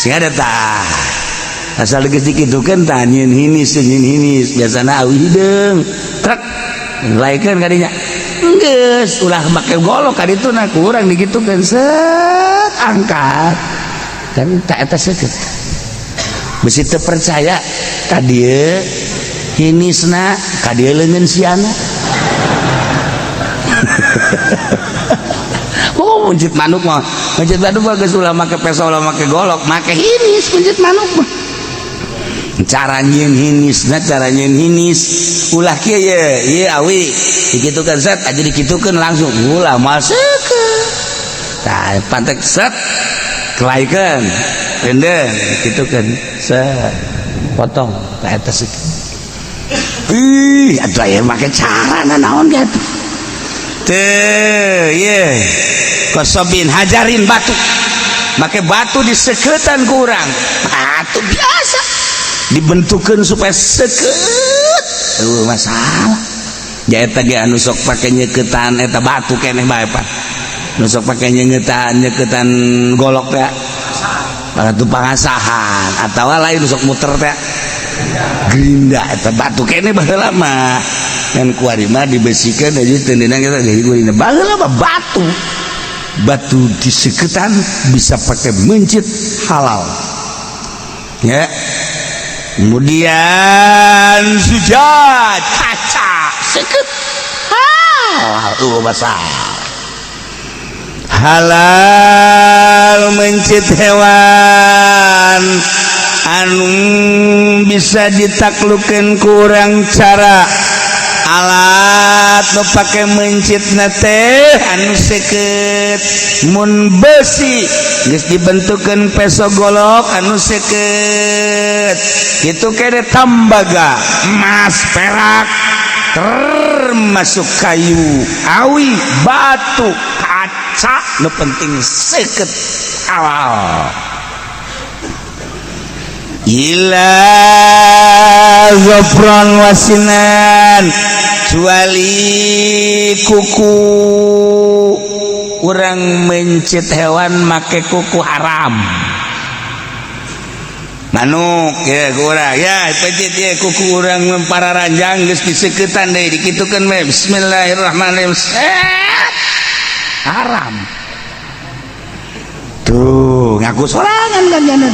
sing ada. Tah, asal geus dikitukeun tah, nyieun hinis, nyieun hinis biasana awi hideung, trek laikeun kadinya, geus ulah make golok kaditu. Nah, kurang dikitukeun, set, angkat kan. Tak, eta seukeut besi teu percaya ka dieu hinisna, ka dieu leungeun siana. Oh, mencit manuk mah, mencit manuk mah geus ulah make peso, ulah make golok, make hinis mencit manuk mah. Cara nyieun hinisna, cara nyieun hinis ulah kieu ye, ieu awi dikitukeun, set aja dikitukeun langsung, ulah, moal seukeut. Tah, pantek, set, kelaikeun endeng, dikitukeun, set, potong. Tah, eta seukeut. Ih, atuh aya make cara naon ge atuh. Teu ye kosobin hajarin batu, make batu diseketan ku urang. Batu biasa dibentukkan supaya seket tuh masalah. Ya, eta ge anu sok pake nyeketan eta batu keneh bae pan nu sok pake nyeketan nyeketan golok teh, batu pangasahan atawa lain nu sok muter teh, gerinda. Eta batu keneh baheula mah. Ngan kuari mah dibesikeun aja teu ndeunang eta jadi gurina. Baheula mah batu. Batu diseketan bisa pakai mencit, halal. Ya. Kemudian sujad kaca seket halal, eueuh masalah. Halal mencit hewan anu bisa ditaklukan kurang cara alat nu pake mencit teh anu seket. Mun besi geus dibentukeun peso golok anu seket kitu kene, tembaga, emas, perak, termasuk kayu awi, batu, kaca, nu penting seket halal. Illa zofron wasinan, kecuali kuku. Urang mencit hewan make kuku haram. Manuk ya kurang ya pencit ya kuku urang para ranjang geus diseketan deui, dikitukeun we, bismillahirrahmanirrahim, set, haram. Tuh ngaku sorangan kan jangan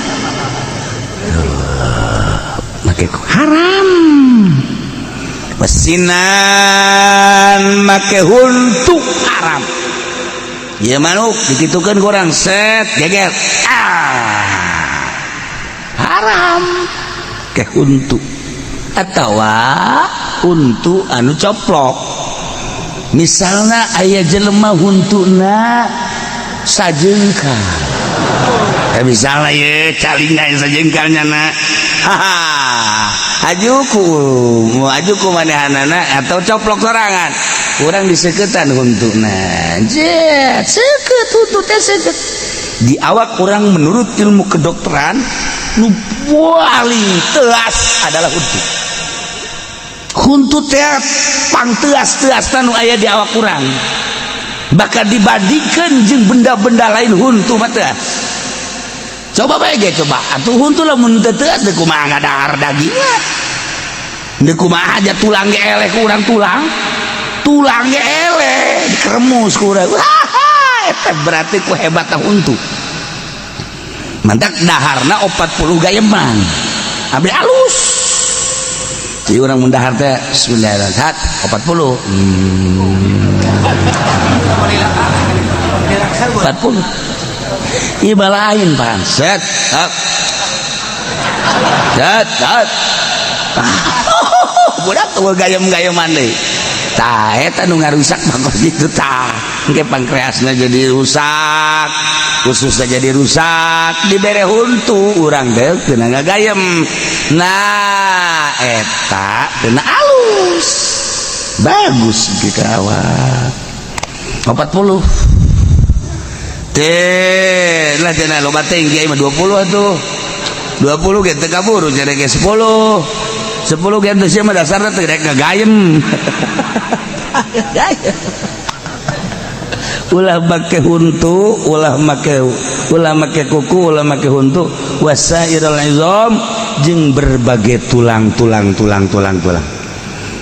make haram. Wasinan, make huntu haram ya. Manuk dikitukeun kurang, set, geger, ah, haram ke huntu atawa huntu anu coplok. Misalnya aya jelema huntuna sajengkal, misalnya ye calingna sajengkal nyana, haha, ajuku mau ajuku manehanana atau coplok sorangan, kurang diseketan huntuna, jet seket, huntu teh seket di awak kurang. Menurut ilmu kedokteran, nu paling teas adalah huntu. Huntu teh pang teas-teas nu aya di awak kurang, bahkan dibandingkan jeung benda-benda lain, huntu mah teas. Coba bae ge, coba atuh huntu lamun teu teas teh kumaha ngadahar dagingna? Deui kumaha aja tulang ge eleh ku urang, tulang tulang ge eleh dikeremus ku urang. Eta berarti ku hebatna huntu. Mantak daharna 40 gayeman ambil alus. Jadi orang mendahar teh bismillahirrahmanirrahim 40, 40. Ieu lain pan set up set up, budak tuh gayem-gayeman deui. Tah eta nu ngarusak mah kos kitu. Tah engke pankreasna jadi rusak, khususnya jadi rusak. Dibere huntu urang teh teu ngagayem. Nah, eta teu alus bagus ke awak 40 teh lah cenah. Loba teh kiai mah 20 atuh, 20 ge teu kaburu cenah ge. 10 10 ge teu sia mah dasarna teh rek ngagayem. Gayem ulah make huntu, ulah make kuku, ulah make huntu. Wasairul izam, jeung berbagai tulang tulang tulang tulang tulang.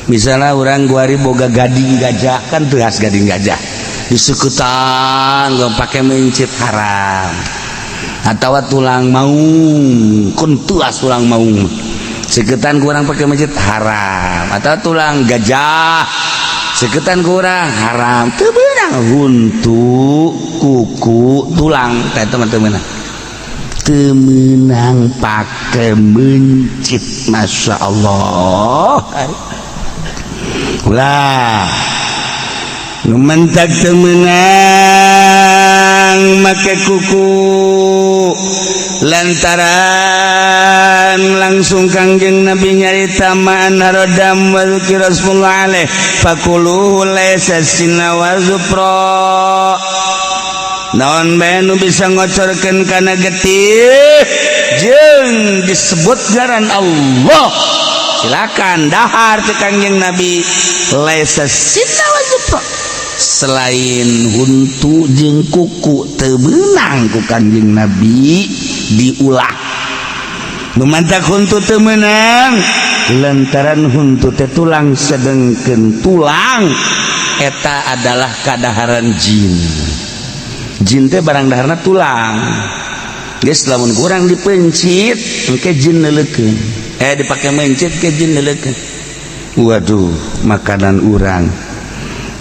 Misalnya orang guari boga gading gajah, kan teas gading gajah, disekutan gak pakai mencit haram. Atau tulang maung, kun tuas tulang maung seketan kurang pakai mencit haram. Atau tulang gajah seketan kurang haram. Teu beunang huntu, kuku, tulang teh teman-teman teu meunang pake mencit. Masya Allah ulah. Nu mentak teu meunang make kuku lantaran langsung Kangjeng Nabi nyarita ma anharodam wa dzikra rasmullah alaih fakuluhu laisa sinna wa zufra. Naon bae nu bisa ngocorkeun kana getih jeung disebut ngaran Allah, silakan dahar. Teh Kangjeng Nabi laisa sinna wa zufra, selain huntu jeung kuku teu meunang ku Kangjeng Nabi diulah. Nu mantak huntu teu meunang. Lantaran huntu teh tulang, sedengkeun tulang eta adalah kadaharan jin. Jin teh barang daharna tulang. Geus, lamun kurang dipencit engke jin neuleukeun, dipake mencit ke jin neuleukeun. Waduh, makanan urang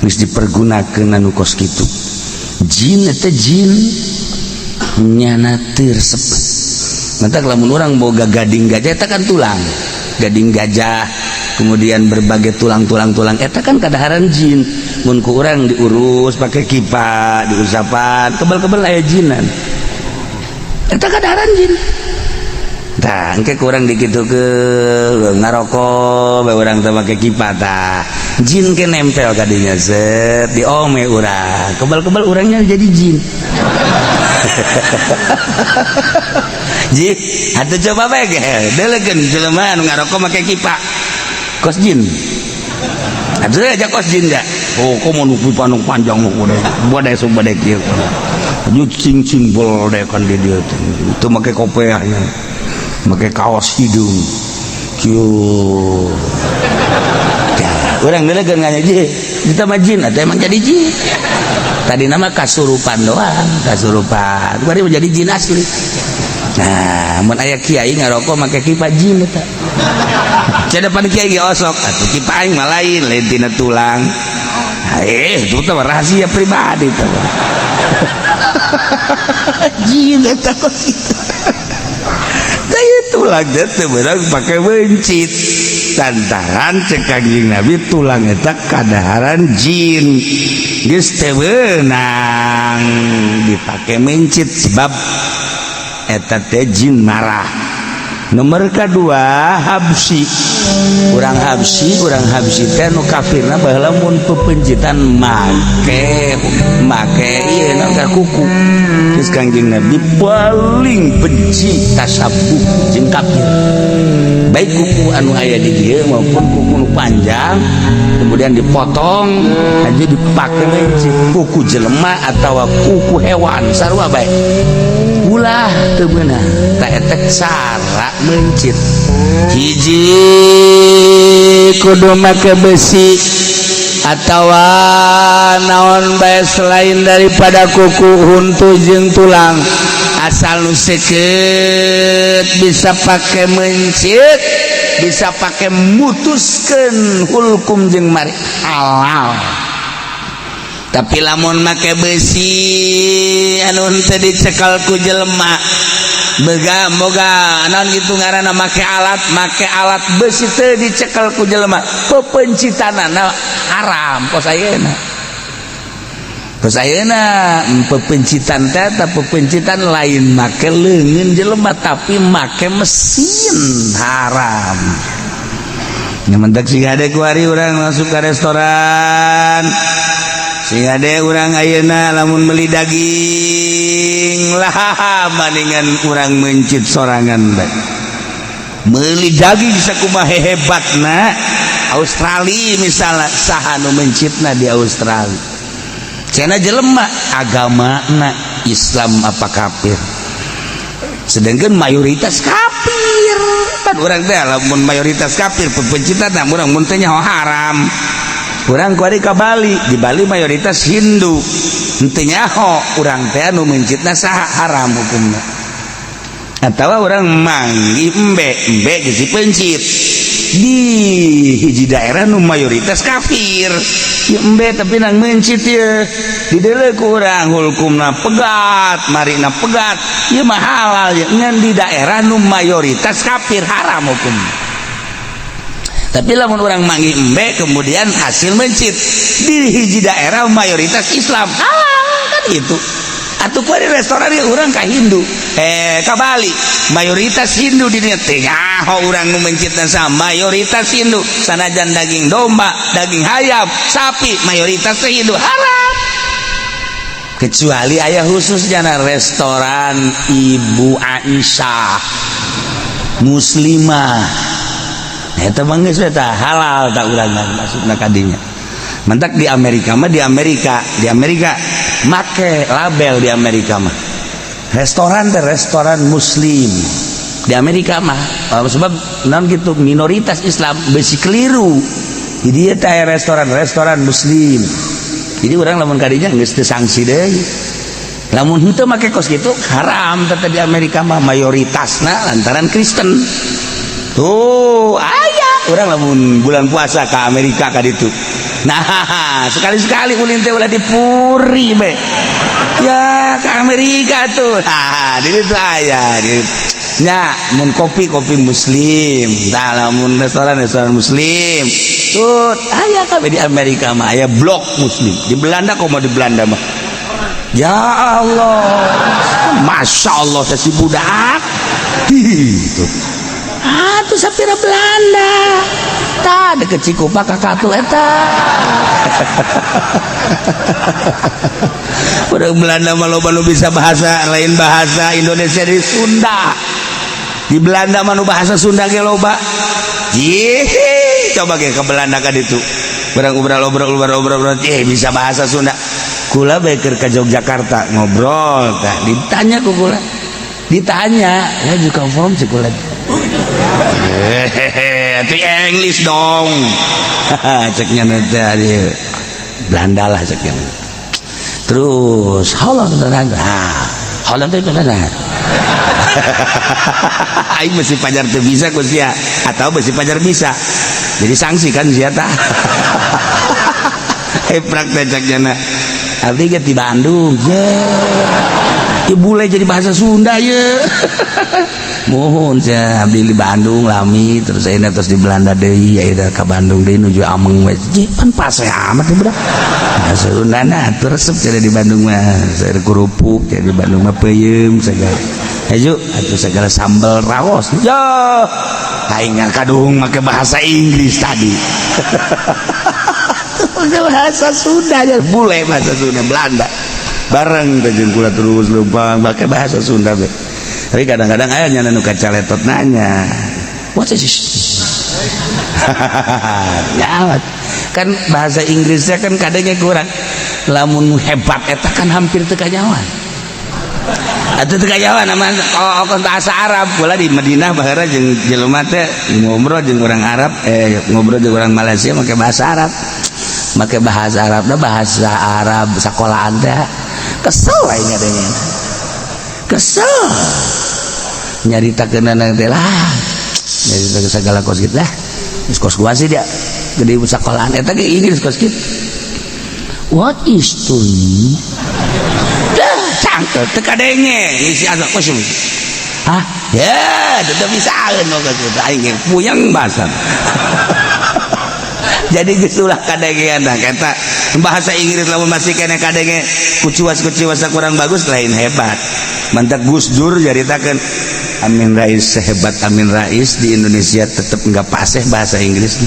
geus dipergunakeun anu kos kitu. Jin eta jin nyana teu resep. Matak lamun urang boga gading gajah, eta kan tulang gading gajah, kemudian berbagai tulang-tulang, tulang eta kan kadaharan jin. Mun ku urang diurus pakai kipa, diusapan, kebal-kebal aya jinan, eta kadaharan jin. Tah, engke kurang dikitu ke ngarokok bae urang teh make kipa, tah jin ke nempel kadinya, set diome urang, kebal-kebal urangnya jadi jin. Ji, atuh coba bae ge, deulekeun jelema anu ngarokok make kipa. Kos jin. Atuh aja kos jin da. Oh, komo nu pipa nu panjang nu kudu. Badai so badai kieu. Ju cing-cing bol deh kan di dieu teh. Itu make kopeahnya. Make kaos hidung. Kieu. Ya, urang deuleukeun nganya ji. Ditambah jin atau emang jadi jin. Tadi nama kasurupan doang, kasurupan. Bari menjadi jin asli. Nah, mun aya kiai ngarokok make kipa, jin eta. Cenah pan kiai ge osok, atuh kipa aing mah lain, lain tina tulang. Itu teh rahasia pribadi teh. Jin eta kos kitu. Tah, tulang teh teu beurang pake mencit. Lantaran cek Kanjeng Nabi tulang eta kadaharan jin. Geus teu beunang dipake mencit sebab eta teh jin marah. Nomor kedua, Habsi. Urang Habsi, urang Habsi teh nu kafirna baheula mun pepencitan make make ieu naon ka kuku. Geus, Kanjeng Nabi paling benci tasabuh jeung kafir. Baik kuku anu aya di dieu maupun kuku nu panjang kemudian dipotong aja dipake mencit, kuku jelema atau kuku hewan sarua bae ulah teu beunang. Ta eta cara mencit: hiji, kudu make besi atau naon bae selain daripada kuku, huntu jeung tulang, asal nu seukeut bisa pake mencit, bisa pake mutuskeun hulkum jeung mari, halal. Tapi lamun make besi anu henteu dicekal ku jelema, bega moga naon gitu ngaranna, make alat besi teu dicekal ku jelema, pepencitanana haram. Kos ayeuna, kos ayeuna pepencitan teh ta pepencitan lain make leungeun jelema, tapi make mesin, haram. Nyamantak sing hade kuari urang masuk ke restoran, sing hade urang ayeuna lamun beli daging lah, bandingan urang mencit sorangan bae. Meuli daging sakumaha hebatna Australia misalnya, saha nu mencitna di Australia? Cenah jelema, agamana Islam apa kafir? Sedangkan mayoritas kafir kan. Urang teh lamun mayoritas kafir pepencitan urang mun teh nyaho haram. Urang kuari ka Bali, di Bali mayoritas Hindu, henteu nyaho urang teh anu mencitna saha, haram hukumna. Atau urang manggih embe, embe geus dipencit di hiji daerah nu mayoritas kafir ya, embe tapi nang mencit ya di deuleu ku urang hukumna pegat, marina pegat, ieu mah halal ya. Ngan di daerah nu mayoritas kafir haram hukum. Tapi lamun urang manggih embe kemudian hasil mencit di hiji daerah mayoritas Islam, halal kan itu. Atau ku di restoran ya, urang ka Hindu, ka Bali, mayoritas Hindu di dinya, teh nyaho urang nu mencitna sama mayoritas Hindu, sanajan daging domba, daging hayam, sapi mayoritas teh Hindu, haram. Kecuali aya khusus jana restoran Ibu Aisyah muslimah, eta mah geus eta halal. Tak urang maksudna kadinya. Mentak di Amerika mah, di Amerika make label, di Amerika mah restoran teh restoran muslim. Di Amerika mah sebab non gitu minoritas Islam besi keliru. Jadi dia teh restoran restoran muslim. Jadi orang lamun kadinya geus teu sanksi deui. Lamun henteu make kos kitu haram tetep di Amerika mah mayoritasna lantaran Kristen. Tuh aya orang lamun bulan puasa ke Amerika ka ditu. Nah, sekali-sekali ulin teh ulah dipuri be. Ya ke Amerika tuh. Nah, di ditu aya di nya mun kopi kopi muslim. Tah lamun restoran restoran muslim. Tuh aya kabeh di Amerika mah aya blok muslim. Di Belanda komo di Belanda mah. Ya Allah. Masya Allah teh si budak. Gitu. Ah tuh sapira Belanda. Tah deket Cikupa ka katu eta. Udah Belanda mah loba nu bisa bahasa lain bahasa Indonesia di Sunda. Di Belanda mah nu bahasa Sunda ge loba. Jih, coba ge ke Belanda ka ditu. Barang obrol-obrol bisa bahasa Sunda. Kula bae keur ka Yogyakarta ngobrol tah ditanya ku kula. Ditanya, "Where you come from?" Cek kula. Hehehe, itu English dong. Ceknya nanti Belanda lah ceknya. Terus Holland, ah, Holland itu mana? Aing mesti pajar teu bisa ku sia atau mesti pajar bisa. Jadi sanksi kan sia tah. Praktek ceknya na. Abdi ge di Bandung. Ye. Ya bule jadi bahasa Sunda ye. Mohon saya abdi di Bandung lami terus saya terus di Belanda deui aya ka Bandung deui nuju ameng we. Pan paseh amat budak. Bahasa Sunda na atuh resep jadi di Bandung mah. Saya kerupuk jadi di Bandung mah peuyeum segala. Hayu atuh segala sambal raos. Yo. Aing kadung make bahasa Inggris tadi. Bahasa Sunda ya bule bahasa Sunda Belanda. Bareng teh jeung kula terus leumpang make bahasa Sunda be. Tapi kadang-kadang aya nya nu kacaletot nanya. What is this? Ya, kan bahasa Inggrisnya kan kadangnya kurang. Lamun hebat eta kan hampir teu kanyawan. Atuh teu kanyawan nama oh, bahasa Arab. Kula di Madinah baheula jeung jelema teh ngobrol jeung orang Arab, ngobrol jeung orang Malaysia make bahasa Arab. Make bahasa Arab dah bahasa Arab sekolahan teh. Kesel aing adanya. Kesel. Nyaritakeun teh lah. Nyaritakeun segala kos kitu lah. Geus kos gua sih dia. Gede sekolahan eta ge Inggris kos kitu. What is to me? Dah cangkel teu kadenge isi asa kos. Hah? Ya, tetep bisaeun mah kos kitu aing ge puyeng bahasa. Jadi geus ulah kadengean tah eta bahasa Inggris lamun masih kene kadenge kuciwas-kuciwas kurang bagus lain hebat. Mantak Gus Dur caritakeun Amin Rais sehebat Amin Rais di Indonesia tetep nggak paseh bahasa Inggris.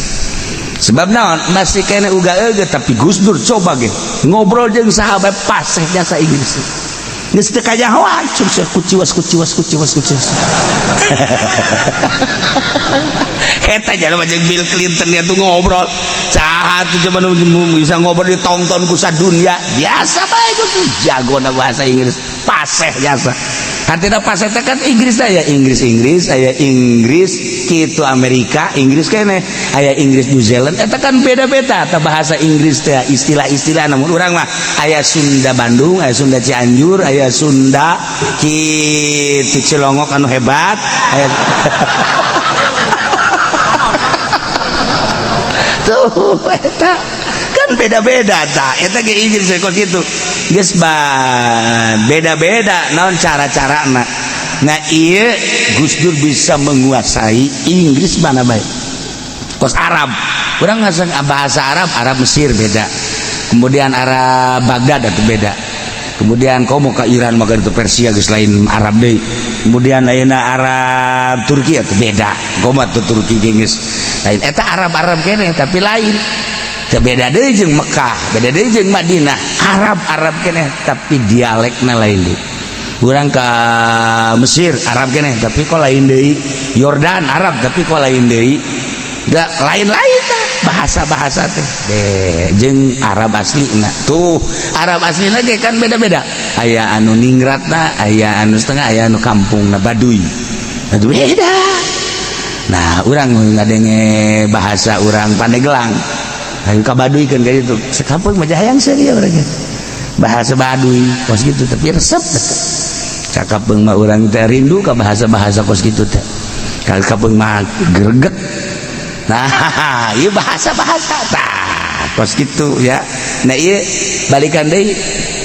Sebab naon masih kene uga euge tapi Gus Dur coba ge ngobrol jeung sahabat paseh jasa Inggris. Geus teu kanyahoan kuciwas kuciwas kuciwas kuciwas. Eta jalma jeung Bill Clinton dia tuh ngobrol. Saha tuh coba bisa ngobrol ditonton ku sadunya. Biasa bae Gus jagona bahasa Inggris. Paseh jasa. Artinya paseh teh kan Inggris aya Inggris Inggris, aya Inggris kitu Amerika, Inggris kene, aya Inggris New Zealand eta kan beda-beda ta bahasa Inggris teh istilah-istilah namun urang mah aya Sunda Bandung, aya Sunda Cianjur, aya Sunda kitu Cilongok anu hebat, aya tuh eta kan beda-beda ta eta ge Inggris kos kitu geus beda-beda naon cara-carana. Nah ieu Gus Dur bisa menguasai Inggris mana bae kos Arab urang ngasang bahasa Arab Arab Mesir beda kemudian Arab Baghdad itu beda kemudian komo ke Iran maka itu Persia geus lain Arab deui kemudian ayeuna Arab Turki itu beda komo tuh Turki geus lain eta Arab-Arab kene tapi lain beda deui jeung Mekah beda deui jeung Madinah Arab-Arab kene tapi dialekna lain deui urang ka Mesir Arab kene tapi kok lain deui Yordan Arab tapi kok lain deui da lain-lain bahasa-bahasa teh deh jeung Arab aslina tuh Arab aslina ge kan beda-beda aya anu ningratna aya anu setengah aya anu kampungna Baduy Itu beda. Nah, urang ngadenge bahasa urang Pandeglang. Ayo ka Baduy kan kayak gitu. Sekampung mah hayang serius urang bahasa Baduy kos gitu, tapi resep. Cakapeung mah urang teh rindu ka bahasa-bahasa kos gitu teh. Kali kapeung mah greget. Nah, ieu bahasa-bahasa tah kos gitu ya. Nah, ieu balikan deui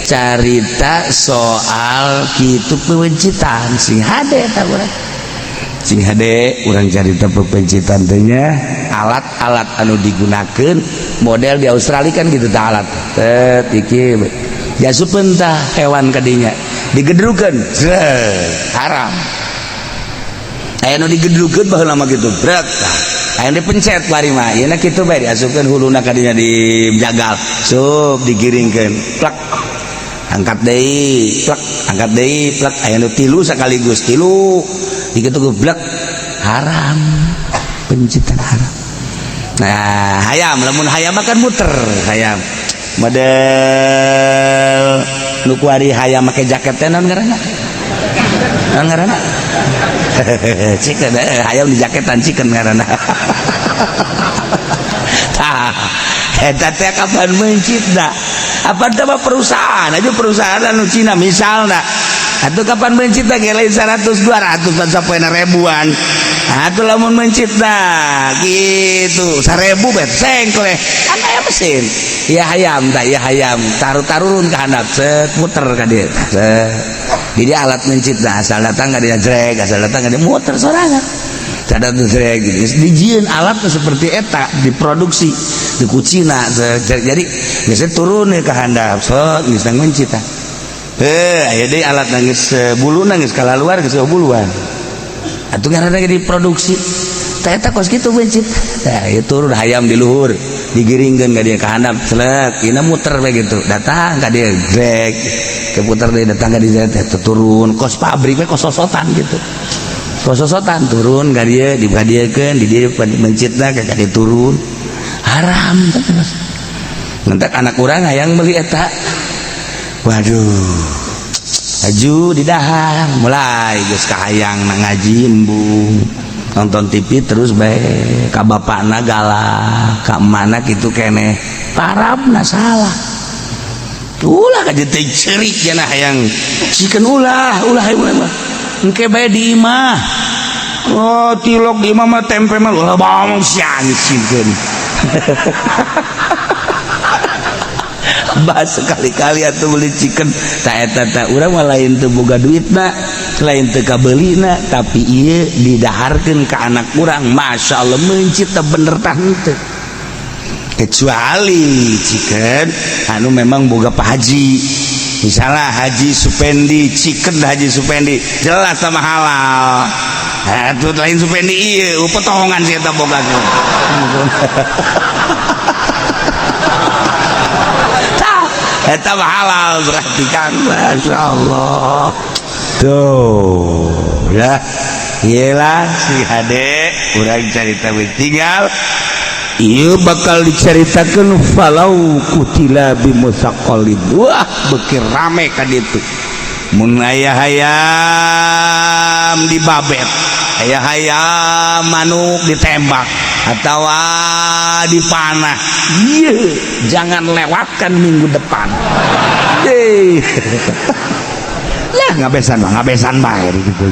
carita soal kitu pewencitan sing hade tah urang. Sing hade urang carita pepencitan teh nya, alat-alat anu digunakeun model di Australia kan gitu tah, alat tet iki diasupkeun tah hewan kadinya, digedrukeun, haram. Aya nu digedrukeun baheula mah kitu, brek tah. Aya nu dipencet bari mah ieu na kitu bae, diasupkeun huluna kadinya, dijagal sup, digiringkeun, plak, angkat deui, plak, angkat deui, plak. Aya nu tilu sekaligus, tilu dikitu, geblek, haram, pencitan haram. Nah, hayam, lamun hayam makan muter, hayam model nu kuari, hayam make jaket teh naon ngaranna, naon ngaranna? Chicken, hayam di jaketan, chicken ngaranna. Tah, eta teh kapan mencit da? Apa teh perusahaan aja, perusahaan anu Cina misalna. Atuh kapan mencit da lain 100 200 pan sapoena ribuan. Atuh lamun mencit da gitu 1000 bet sengkleh kan aya mesin. Ya hayam tah, ya hayam taruh-tarurun ka handap, set, muter ka dieu, set. Jadi alat mencit dah asal datang ka dia jrek, asal datang ka dia muter sorangan. Cadat jrek gitu. Dijieun alat seperti eta diproduksi di Cina. Jadi geus turun ke handap, set, geus mencit tah. Aya deui alat nangis bulu, nangis kalaluar geus buluan. Atuh ngaranna ge diproduksi. Tah, eta kos kitu mencit. Tah, ieu turun hayam di luhur, digiringkeun ka dieu ka handap, selek, ieu muter we gitu. Datang ka dieu grek, keputar deui, datang ka dieu teh turun, kos pabrik we, kos sosotan gitu. Kos sosotan turun ka dieu, dibadiekeun, di dieu mencitna ka dieu turun. Haram terus. Nanti anak urang hayang beli eta. Waduh, aju di dahar mulai geus kahayang na ngaji embung, nonton TV terus bae, ka bapakna galak, ka emakna kitu keneh, parabna salah. Ulah ka teh cerik cenah hayang chicken, ulah ulah ulah mah engke bae di imah. Oh, tilok di imah mah, tempe mah ulah, bang siang chicken. Bahas sekali-kali atau beli chicken tak eta tak. Urang mah lain teu boga duitna, lain teu kabelina, tapi ieu didaharkeun ka anak urang. Masya Allah, mencit teh bener tah henteu, kecuali chicken anu memang boga Pak Haji, misalnya Haji Supendi, chicken Haji Supendi jelas sama halal. Atuh lain Supendi ieu potongan sih eta boga. Eta halal berarti kan, Masya Allah. Tuh ya, iyalah si hade urang carita tinggal ieu bakal diceritakeun falau kutila bimusaqalin. Wah, beuki rame ka ditu mun aya hayam dibabet, aya hayam manuk ditembak atau dipanah. Iya, jangan lewatkan minggu depan deh. Lah, ngabesan mah ngabesan bae gitu.